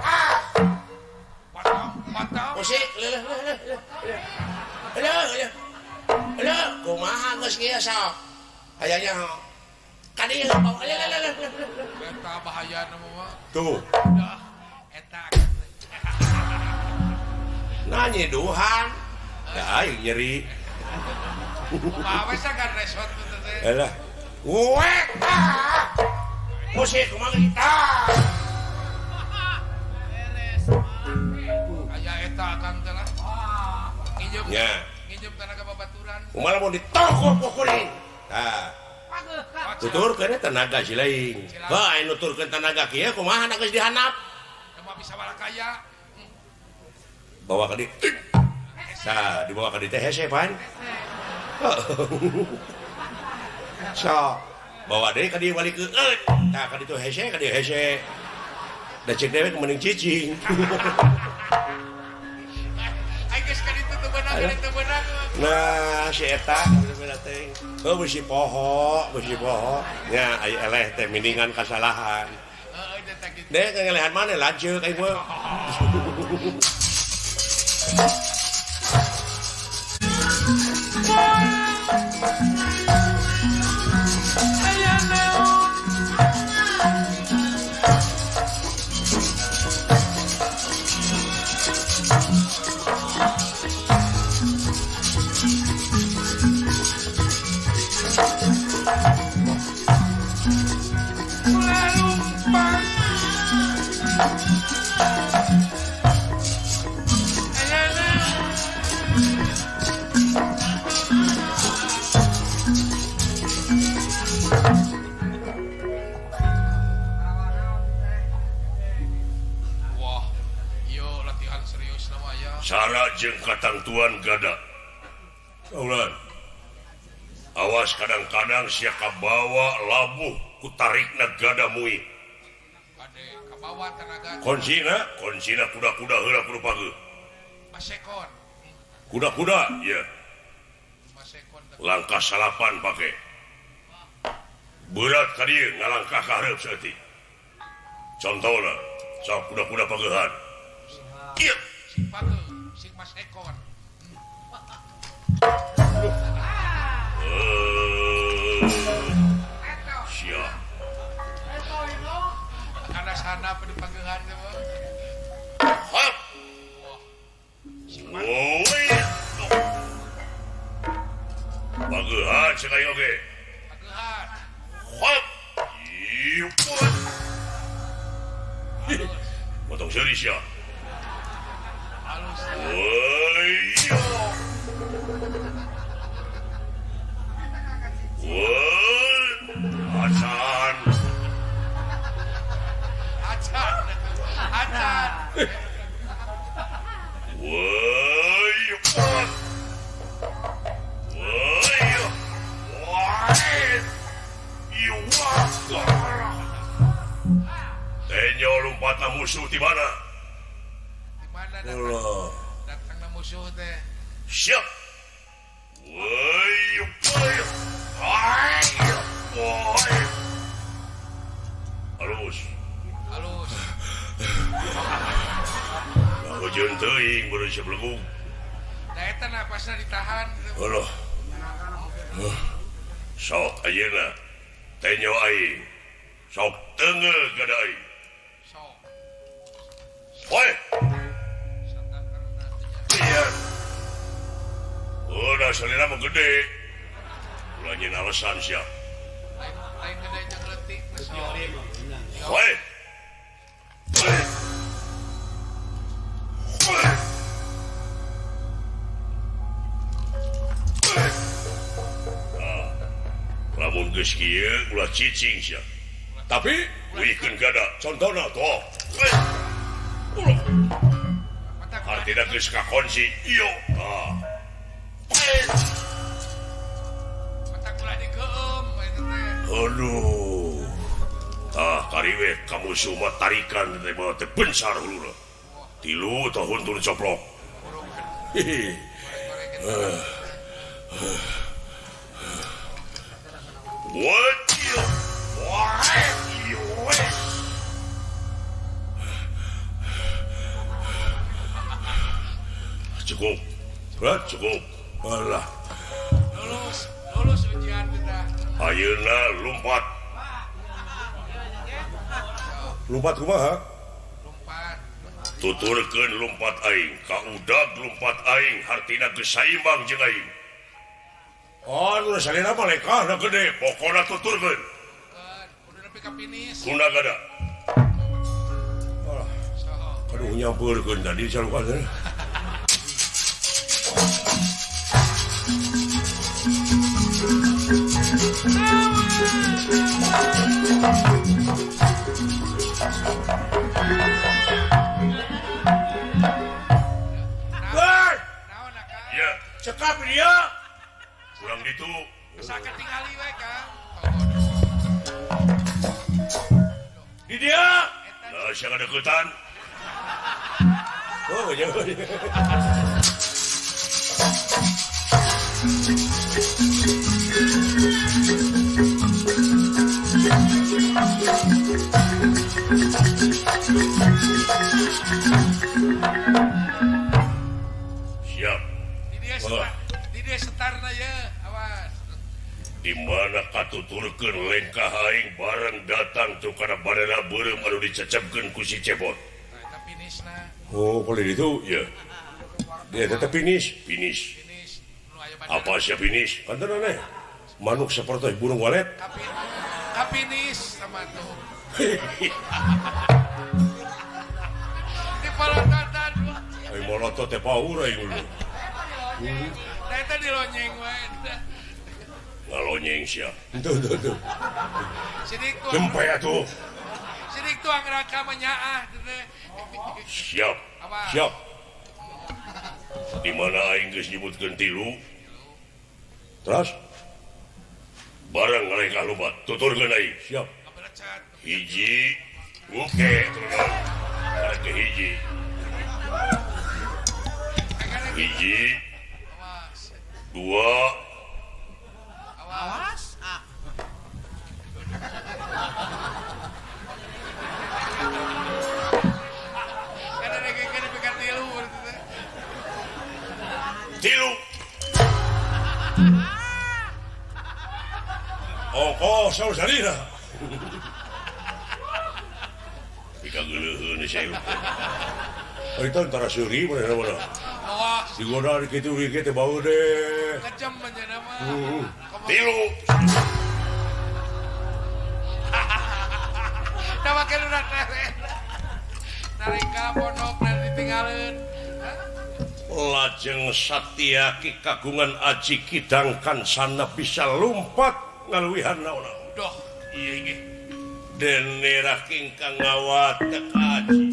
Ah. Potong, potong. Musik, leuh leuh leuh leuh. Leuh leuh. Leuh, kumaha geus kieu sok. Hayangnya ho. Ka dieu leuh leuh leuh leuh. Eta bahayana mah. Tuh. Dah, eta. Nanya duhan. Da aing nyeri. Kumaha we sagan resot teh. Alah. Wek. Musik kumaha kita. Ya. Nginjem tenaga babaturan. Kumaha lamun ditokok ku kuring. Tah. Tuturkeun tenaga si lain. Heuh aya nuturkeun tenaga kieu kumaha na geus dihandap. Kumaha bisa balakaya. Bawa ka dieu. Tah, dibawa ka dieu teh hese pan. Sok, bawa deui ka dieu balik keun. Tah ka ditu hese ka dieu hese. Da cek dewek mending cicing. Nah, si eta teh. Heuh bisi poho, bisi poho. Nya aya eleh teh mendingan kasalahan. Heeh, teh kitu. Deh ngelehan maneh lanceuk aing mah. Jeung katangtuan gada. Kaulan. Awas kadang-kadang sia kabawa labuh ku tarikna gada mui. Kade kabawa tenaga. Kuncina, kuncina kuda-kuda heula kudu pageuh. Masekon. Kuda-kuda, ya. Masekon. Langkah salapan pake. Berat ka dieu ngalangkah ka hareup saeutik. Contohna, sok kuda-kuda pageuhan. Ieu sing pageuh. Sing Mas Ekon. Sia. Kana sana pada pageuhan teh mah. Hop. Woi. Pageuhan sekali oge. Pageuhan. Hop. Ieu. Potong seuri sia. Woi. Woi. Acan. Acan. Acan. Woi. Woi. Woi. Tenyo lompatan musuh di mana? Di mana datang musuh teh? Siap. Woi, woi. Woi. Halus. Halus. Hujan teuing baru sebelum. Da eta napasna ditahan. Alah. Sok ayeuna. Tenyo aing. Sok teunggeul gada aing. Sok. Woi. Iya. Udah salira mah gede. Ulah nyeun alasan sia. Lain gede jeung leutik. Woi. Woi. Woi. Lamun geus kieu ulah cicing sia. Tapi wihkeun gada contona toh. Ulah. Artina geus kakunci. Iyo. Tah. Matak ulah dikeum eta teh. Aduh. Tah kariwe ka musuh mah tarikan teh bawa teh bensar huluna. 3 tahun turun coplok. Hehe. What you? What you? Cukup. Cukup. Alah. Lulus, lulus ujian kita. Ayeuna lompat. Lompat kumaha? Lompat. Tuturkeun lompat aing, ka udag lompat aing, hartina geus saimbang jeung aing. Oh, nu salira mah lekahna gede, pokona tuturkeun. Kudu nepi ka finish. Kuna gada. Alah. Aduh nyampeurkeun tadi salukan. Woi! Ya, cekap dia. Kurang ditu. Asa katingali we, Kang. Di dia. Lah sia kadeuketan. Oh, ya. Siap. Di dia setarna ya, awas. Di mana katuturkeun lengkah aing bareng datang tuh kana badana beureum anu dicecepkeun ku si Cepot. Tah eta finishna. Oh, kalau itu ya. Dia tetap finish, finish. Apa siap finish? Kan aneh. Manuk seperti burung walet. Kapinis sama tuh. Di palototan. Ai molotot teh paur aing dulu. Nah eta dilonyeng wae. Ngalonyeng sia. Tuh tuh tuh. Sidik tuh. Gempe atuh. Sidik tuang raka menyaah teh. Siap. Siap. Di mana aing geus nyebutkeun 3. Terus barang mereka lupa tuturkeun aing. Siap. Hiji. Oke, turun. Hiji. Hiji. Dua. Awas. Tilu. Oh, oh, saudara. Pika geuleuheun saya. Itu antara seuri mana-mana. Digoda kitu kitu teh bau deh. Kejam manjana mah. Tilu. Da make lu narik ka pondok dan ditinggalin. Lajeng Satyaki kagungan aji kidang kansana bisa lumpat ngaluwihan naon-naon. Doh. Iya nggih. Dene raking kang ngawatek aji.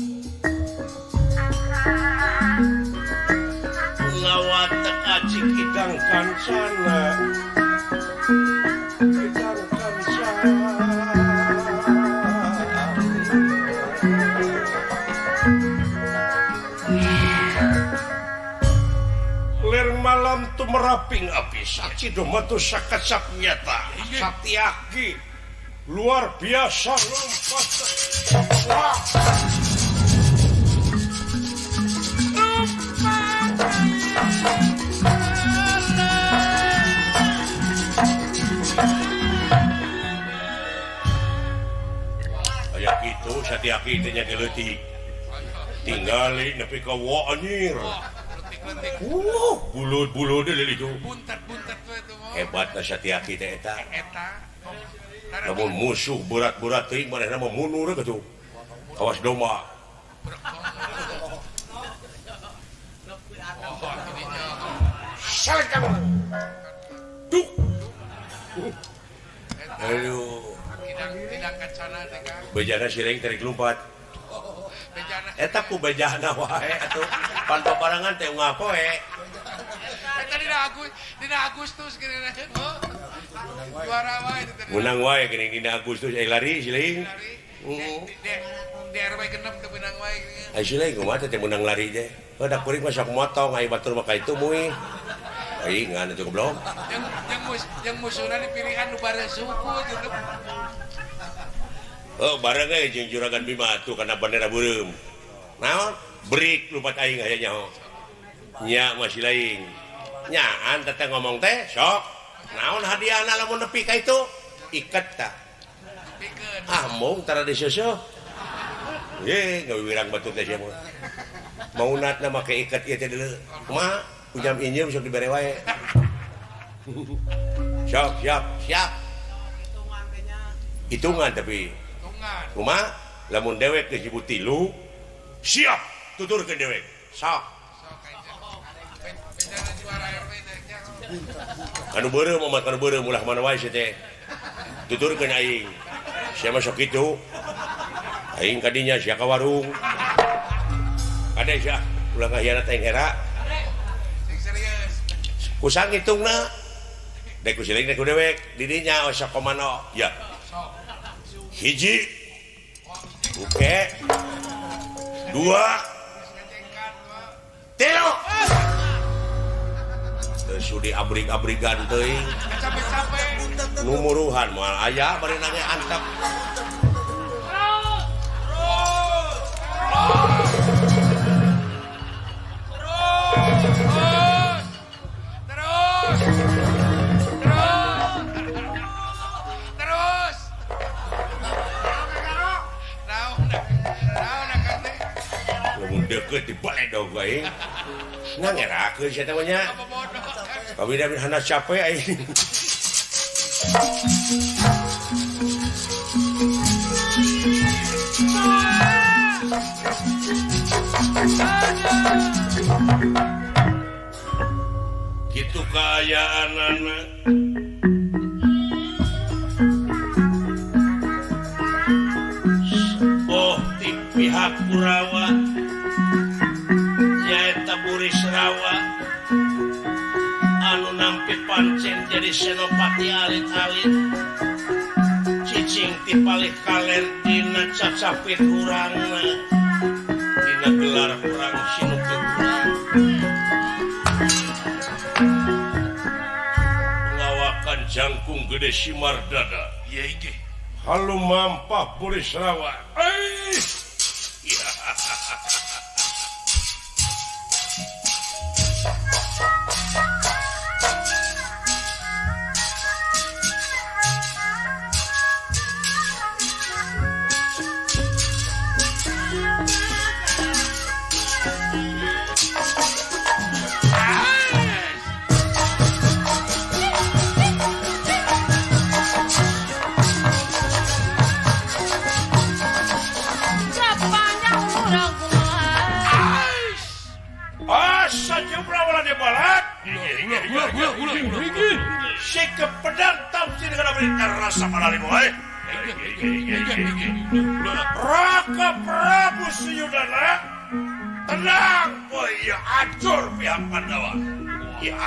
Ngawatek aji kidang kancana. Kidang kancana. Lir malam tumeraping api saksi domatu sakacap nyata Satyaki luar biasa lompat. Wah. Kayak gitu Satyaki teh nya leutik. Tinggali nepi ka wa anjir. Bulut-bulut itu. Buntet-buntet itu. Hebatna Satyaki teh eta. Eta. Lamun musuh berat-berat teuing manehna mah mundur kitu. Kawas domba. Salah kamu. Duk. Aduh. Kidang kacana teh Kang. Bejana siring tarik lompat. Bejana. Eta ku bejana wae atuh. Pan paparangan teh unggal poe. Eta dina Agustus geuning. Juara wae teh. Menang wae geuning dina Agustus eh lari siling. Di RW genep teh menang wae geuning. Ai siling kumaha teh menang lari teh. Heuh da kuring mah sok motong ai batur mah ka itu mui. Ai ngan atuh goblok. Jeung musuhna dipilihan nu bareng suku gitu. Oh, bareng ge jeung Juragan Bima atuh kana bendera beureum. Naon? Break lupat aing aya nyaho. Nya masih lain. Nyaan teteh ngomong teh sok. Naon hadiahna lamun nepi ka itu? Iket tah. Ah mung tara diseuseuk. Ye, ngawirang batur teh sia mah. Maunatna make iket ieu teh deuleu. Kumaha? Ujam injem sok dibere wae. Sok, siap, siap. Hitungan tapi. Kumaha? Lamun dewek geus nyebut tilu, siap tuturkeun dewek. Sok. Kanu beureum mah kanu beureum ulah mana wae sia teh. Tuturkeun aing. Sia mah sok kitu. Aing ka dinya sia ka warung. Kade sia ulah ngahianat aing hera. Kusang hitungna. Dek ku siling dek ku dewek di dinya osok komano. Ya. Hiji. Oke. Dua. Tilu. Sudi abrik-abrigan teuing. Numuruhan moal aya bari nage antep. Terus. Naon teh. Lamun deukeut dibaledog wae. Ngangerakeun sia teh mah nya. Kabida hana capek aing. Kitu kaayaanana. Oh, ti pihak Kurawa nyaeta Burisrawa anu nampi pancen jadi senopati alit-alit cicing ti palih kaler dina cacapit urangna dina gelar urang sinupit urang pengawakan jangkung gede simar dada halu mampah Burisrawa. Raka Prabu Suyudana tenang, boy, ya acur pihak Pandawa. Ya.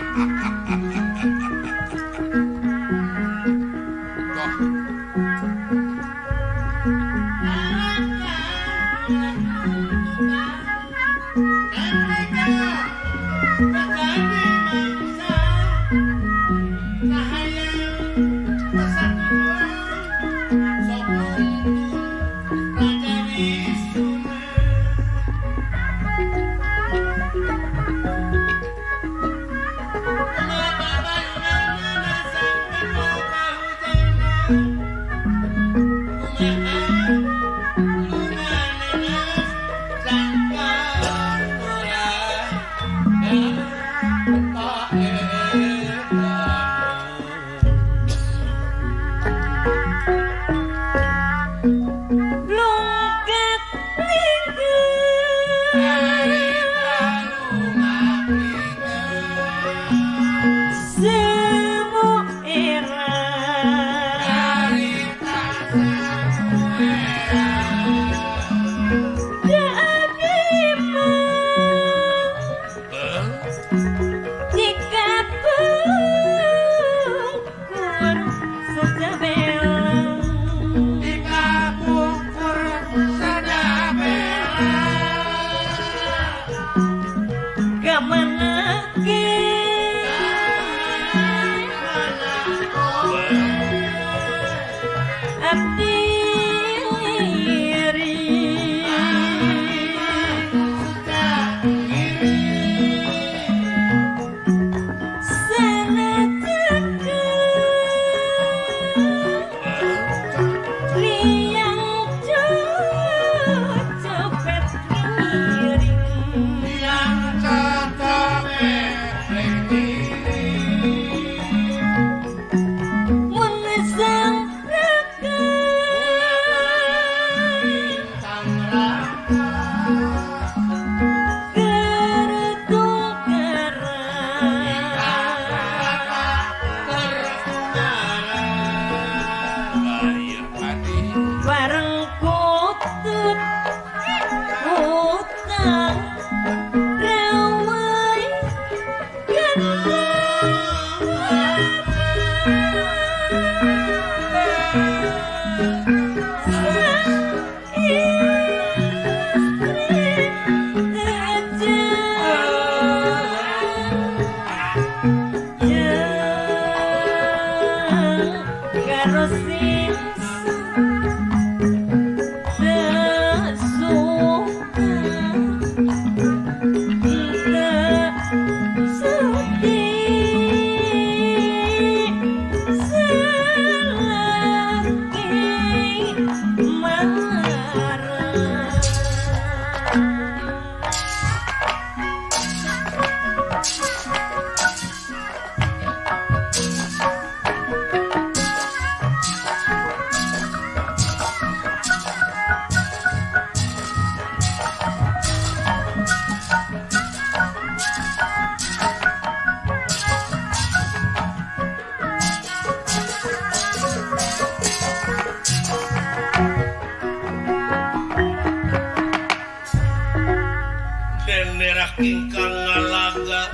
Ingkang ngalaga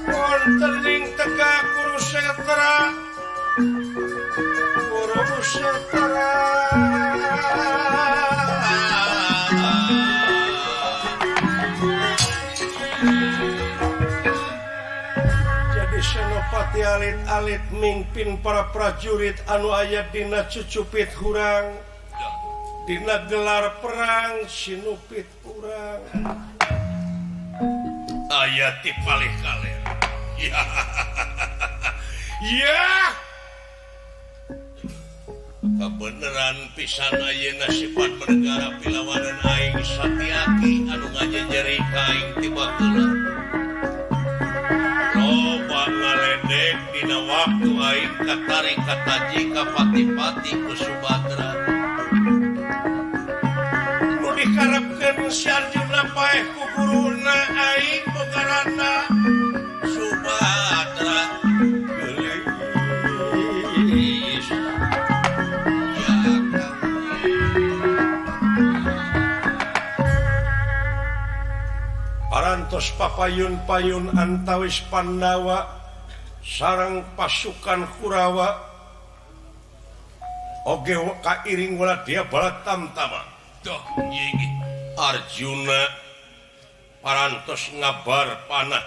wonten ing tegak Kurusetra Kurusetra jadi Senopati alit-alit mimpin para prajurit anu aya dina cucupit hurang dina gelar perang sinupit urang aya ti palih kaler. Ya ya kabeneran pisan ayeuna sifat bernegara pilawanan aing Satyaki anu ngajejeri ka aing ti baheula loba ngaledek dina waktu aing katarik kataji ka pati-pati ku Subadra dikarepkeun si Arjuna paeh ku guruna aing bogarana Subadra geulis Parantos papayun-payun antawis Pandawa sareng pasukan Kurawa oge kairing waladya Balatamtama. Duh, Arjuna parantos ngabar panah.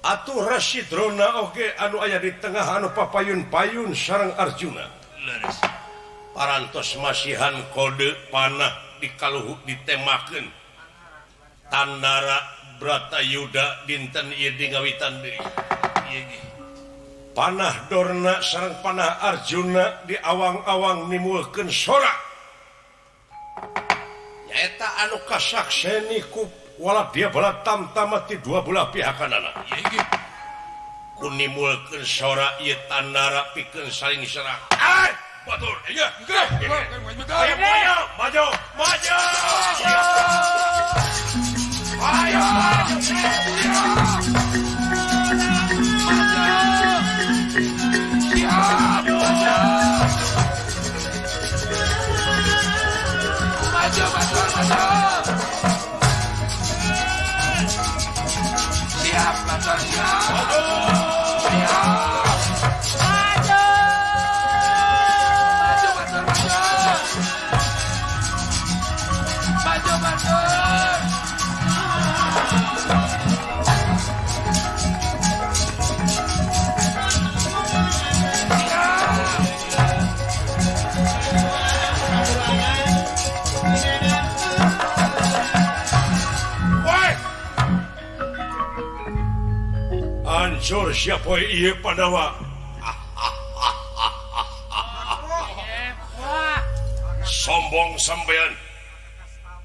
Atuh Resi Drona oge anu aya di tengah anu papayun-payun sareng Arjuna. Leres. Parantos masihan kode panah dikaluhur ditemakeun. Tandara Bratayuda dinten ieu di ngawitan deui. Panah Dorna sareng panah Arjuna di awang-awang nimulkeun sorak. Nyaeta anu kasakseni ku waladya Balatamtama ti dua belah pihakanana. Ku nimulkeun sorak ieu tandara pikeun saling serang. Ai, batur, ieu. Ayo, maju, maju. Ayo, maju, maju. Siap, batur, siap. Siap. Maju. Maju, batur, maju. Maju, batur. Hancur siapa ieu Pandawa. Sombong sampean.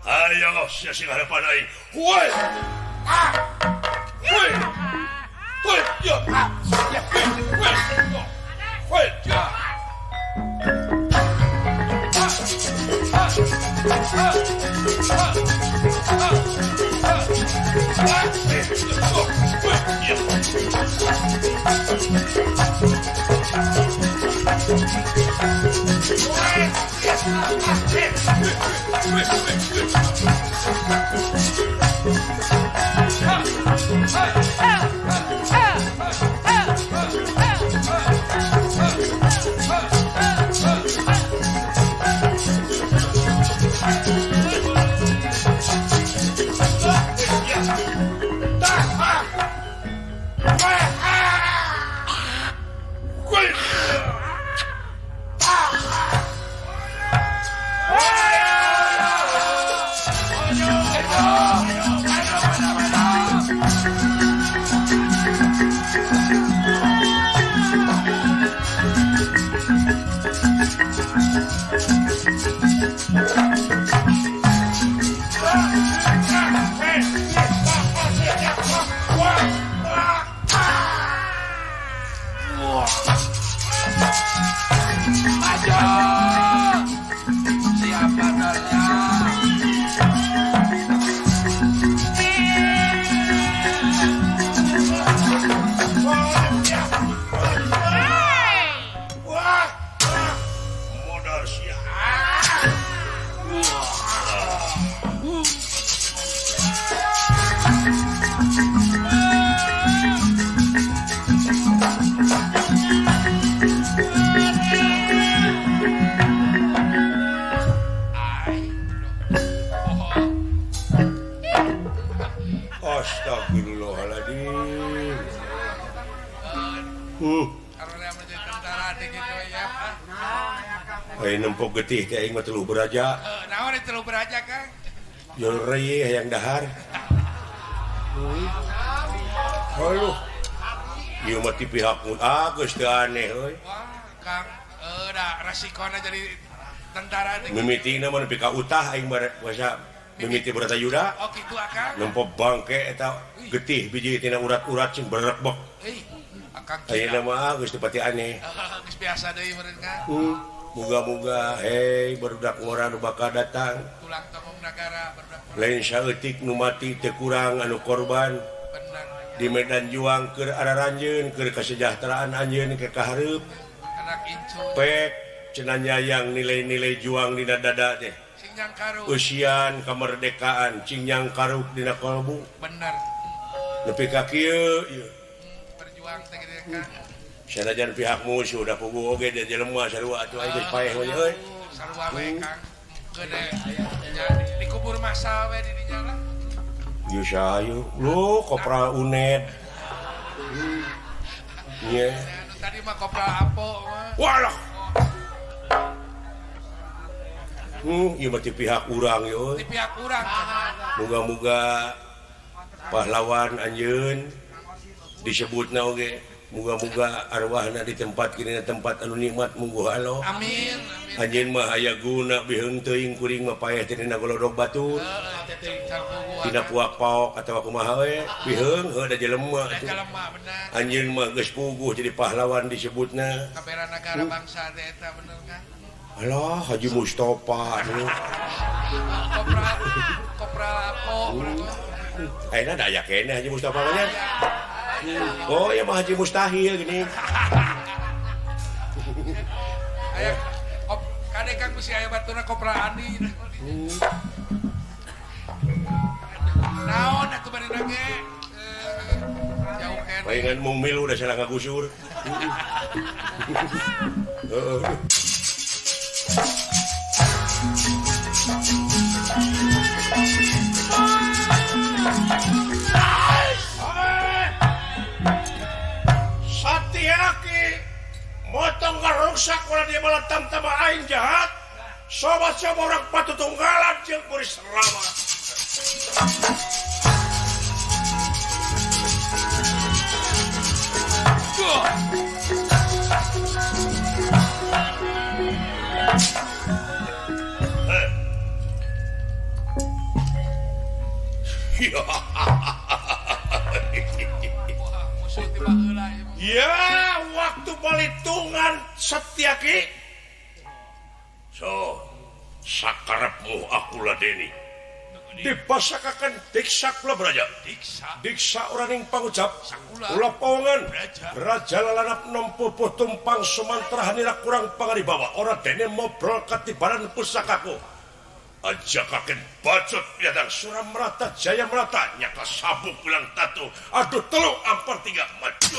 Ayo sia sing harapan aing. Woi. Woi. Woi, ya. Woi. Woi, ya. Astagfirullahaladzim. Ayo nempok getih teh aing mah telu beraja. Naon telu beraja, Kang? Jol reye hayang dahar. Aduh. Ieu mah ti pihak mun geus teu aneh euy. Wah, Kang, da resikona jadi tentara teh. Mimitina mah nepi ka utah aing basa mimiti Bratayuda. Oh kitu akang. Nempo bangke eta getih biji tina urat-urat sing berebek. Euy, akang. Ayeuna mah geus teu pati aneh. Geus biasa deui meureun Kang. Muga-muga hei barudak ngora nu bakal datang. Tulang tongong nagara barudak. Lain saeutik nu mati teu kurang anu korban. Di medan juang keur araranjeun keur kasejahteraan anjeun ke kahareup. Anak incu. Pek cenah nyayang nilai-nilai juang dina dada teh. Sing Usian kemerdekaan cing nyangkaruk dina kalbu. Bener. Nepi ka kieu ieu. Berjuang teh kitu Kang. Sanajan pihak musuh da puguh oge da jelema sarua atuh aing geus paeh we euy. Sarua we Kang. Gede dikubur masal we di dinya lah. Ieu sayu lu kopral UNED. Nya. Tadi mah kopral Apo mah. Walah. Ieu mah ti pihak urang ieu. Ti pihak urang. Muga-muga pahlawan anjeun disebutna oge. Muga-muga arwahna di tempat kini tempat anu nikmat mungguh Allah. Amin. Anjeun mah aya guna biheung teuing kuring mah paeh teh dina golodog batur. Dina puak paok atawa kumaha we biheung heuh da jelema atuh. Anjeun mah geus puguh jadi pahlawan disebutna. Kabera nagara bangsa teh eta bener kan? Alah Haji Mustafa anu. Kopral kopral Apo. Ayeuna da aya keneh Haji Mustafa mah nya. Oh ya mah Haji Mustahil gini. Aya kade Kang bisi aya batuna kopral Andi. Naon atuh bari ge? Jauh keneh. Palingan mung milu da salah ngagusur. Heeh. Satyaki motong ngaruksak ulah dia malah tamtama aing jahat. Sobat-sobat orang patutunggalan jeung kuris rama. Ya, waktu balitungan Satyaki. So, sakarepmu aku ladeni. Dipasakakan diksa kula beraja. Diksa orang ing pangucap. Kula pawangan. Raja lalanap nempupuh tumpang sumantra hanira kurang pangaribawa. Ora dene mobrol katibaran pusakaku. Aja kaken bacot piadang suram merata jaya merata nyaka sabuk ulang tatu aduh telu ampar tiga maju.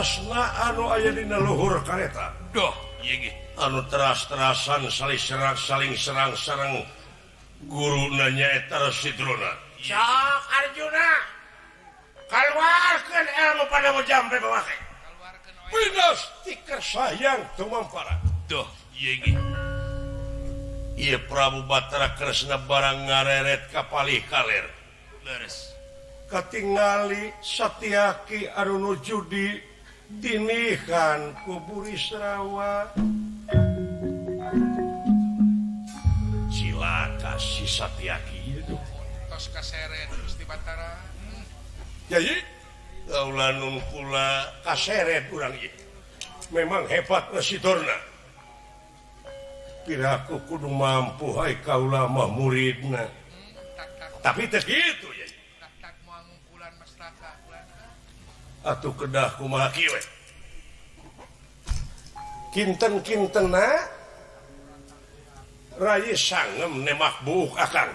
Kresna anu aya dina luhur kareta. Duh, ieu ge anu teras-terasan saling serang saling serang sareng guruna nyaeta Resi Drona. Sok Arjuna, kaluarkeun ilmu padamu jampe bawake. Winas tikar sayang tumampara. Duh, ieu ge. Ieu Prabu Batara Kresna barang ngareret ka palih kaler. Leres. Katingali Satyaki anu nuju di tinihan ku Burisrawa. Cilaka si Satyaki ieu. Tos kaseret Gusti Batara. Yai, kaula nun kula kaseret urang ieu. Memang hebat Resi Dorna. Piraku kudu mampu hai kaula mah muridna. Tapi teh kitu yai. Atuh kedah kumaha kieu we. Kinten-kintenna Rai sangem nemak buuk akang.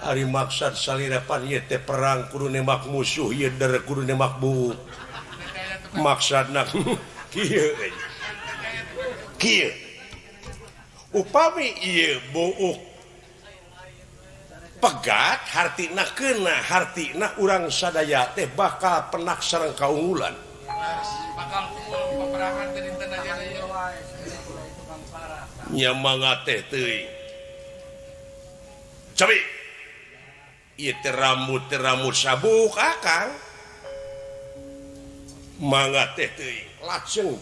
Ari maksad salira pan ieu teh perang kudu nembak musuh ieu der kudu nembak buuk. Maksudna kieu euy. Kieu. Upami ieu buuk pegat hartina kena hartina urang sadaya teh bakal penak sareng kaunggulan. Bakal unggul peperangan teh dinten aja ieu. Nya mangga teh teuing. Cobi. Ieu teh rambut sabuk akang. Mangga teh teuing. Lajeng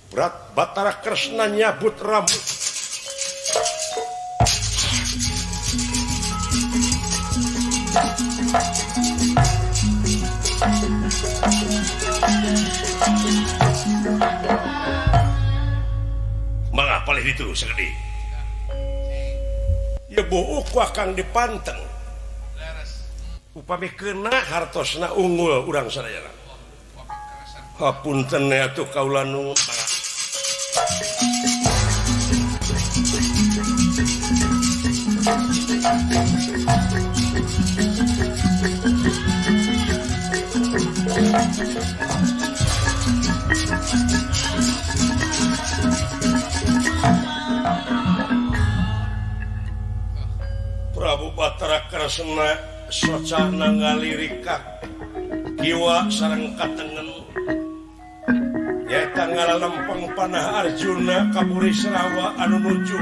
berat Batara Kresna nyabut rambut. Mangga palih ditu sagede. Ieu buuk ku akang dipanteng. Upami keuna hartosna unggul urang sadayana. Hapunten atuh kaula nu Prabu Batara Kresna socana ngalirik ka kiwa sareng katengen nyaeta ngalalempeng panah Arjuna ka Burisrawa anu nuju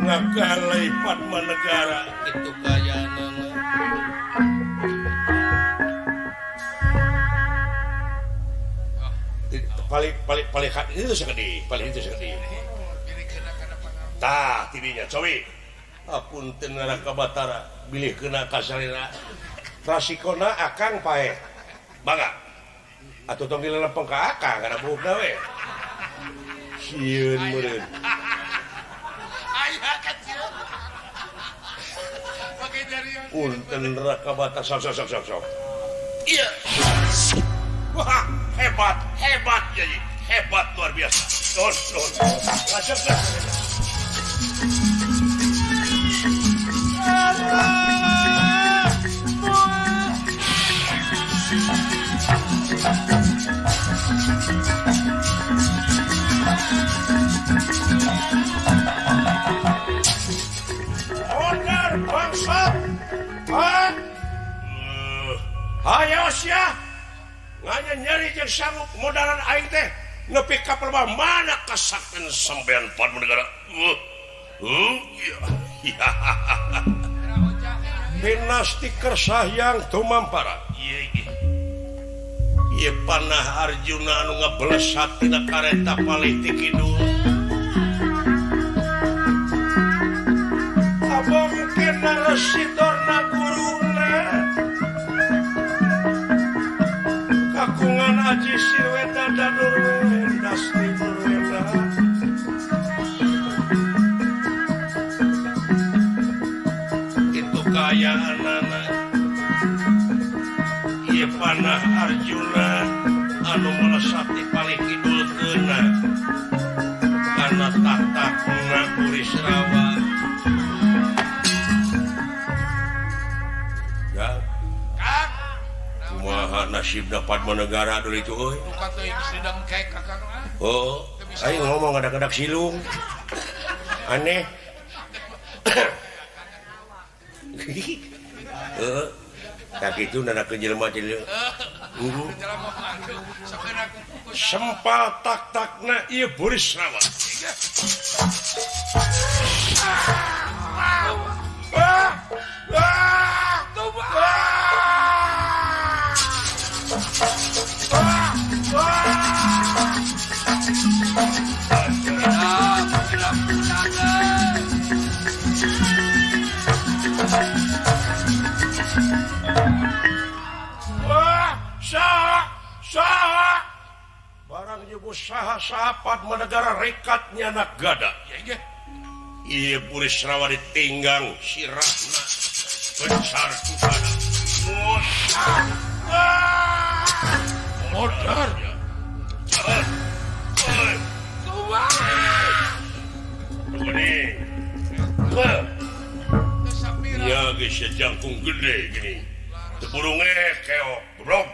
ngagalai Padmanegara kitu kayaanana. Paling paling paling itu sagede, paling itu sagede. Tah tidinya cowi. Apunten Raka Batara bilih kena kasalira. Rasikona akang paeh. Mangga. Atuh tong dilelempeng ka akang kana buukna we. Sieun meureun. Aya kecil. Pake jarian. Punten Raka Batara sok sok sok sok. Iya. Wah, hebat, hebat jadi. Hebat luar biasa. Nuhun, nuhun. Lanjut. Order bangsa. Hayo sia. Nganya nyeri jeung sanggup modalan aing teh nepi ka perba mana kasakten sampean Padmanegara. Iya. Dinasti Kersahyang tumampara. Ieu panah Arjuna anu ngablesat tina kareta palih ti kidul. Abong kena Resi Dorna guruna. Kakungan aji sirweta danurwendas timurweta. Itu kayaanana. Ieu panah Arjuna anu melesat di paling kidul keuna kana tahta kuna Burisrawa. Ya. Kang, kumaha Nasib dapat Padmanegara dulu itu euy. Oh, aing ngomong ngadak-ngadak silung. Aneh. Heeh. Tak itu nanakeun jelema teh. Sempal tak-takna ieu Burisrawa. Saha-saha Padmanegara rekatnya anak gada. Ieu Burisrawa ditinggang sirahna besar tukana. Modar. Ya geus jangkung gede gini. Teu burung keok, goblok.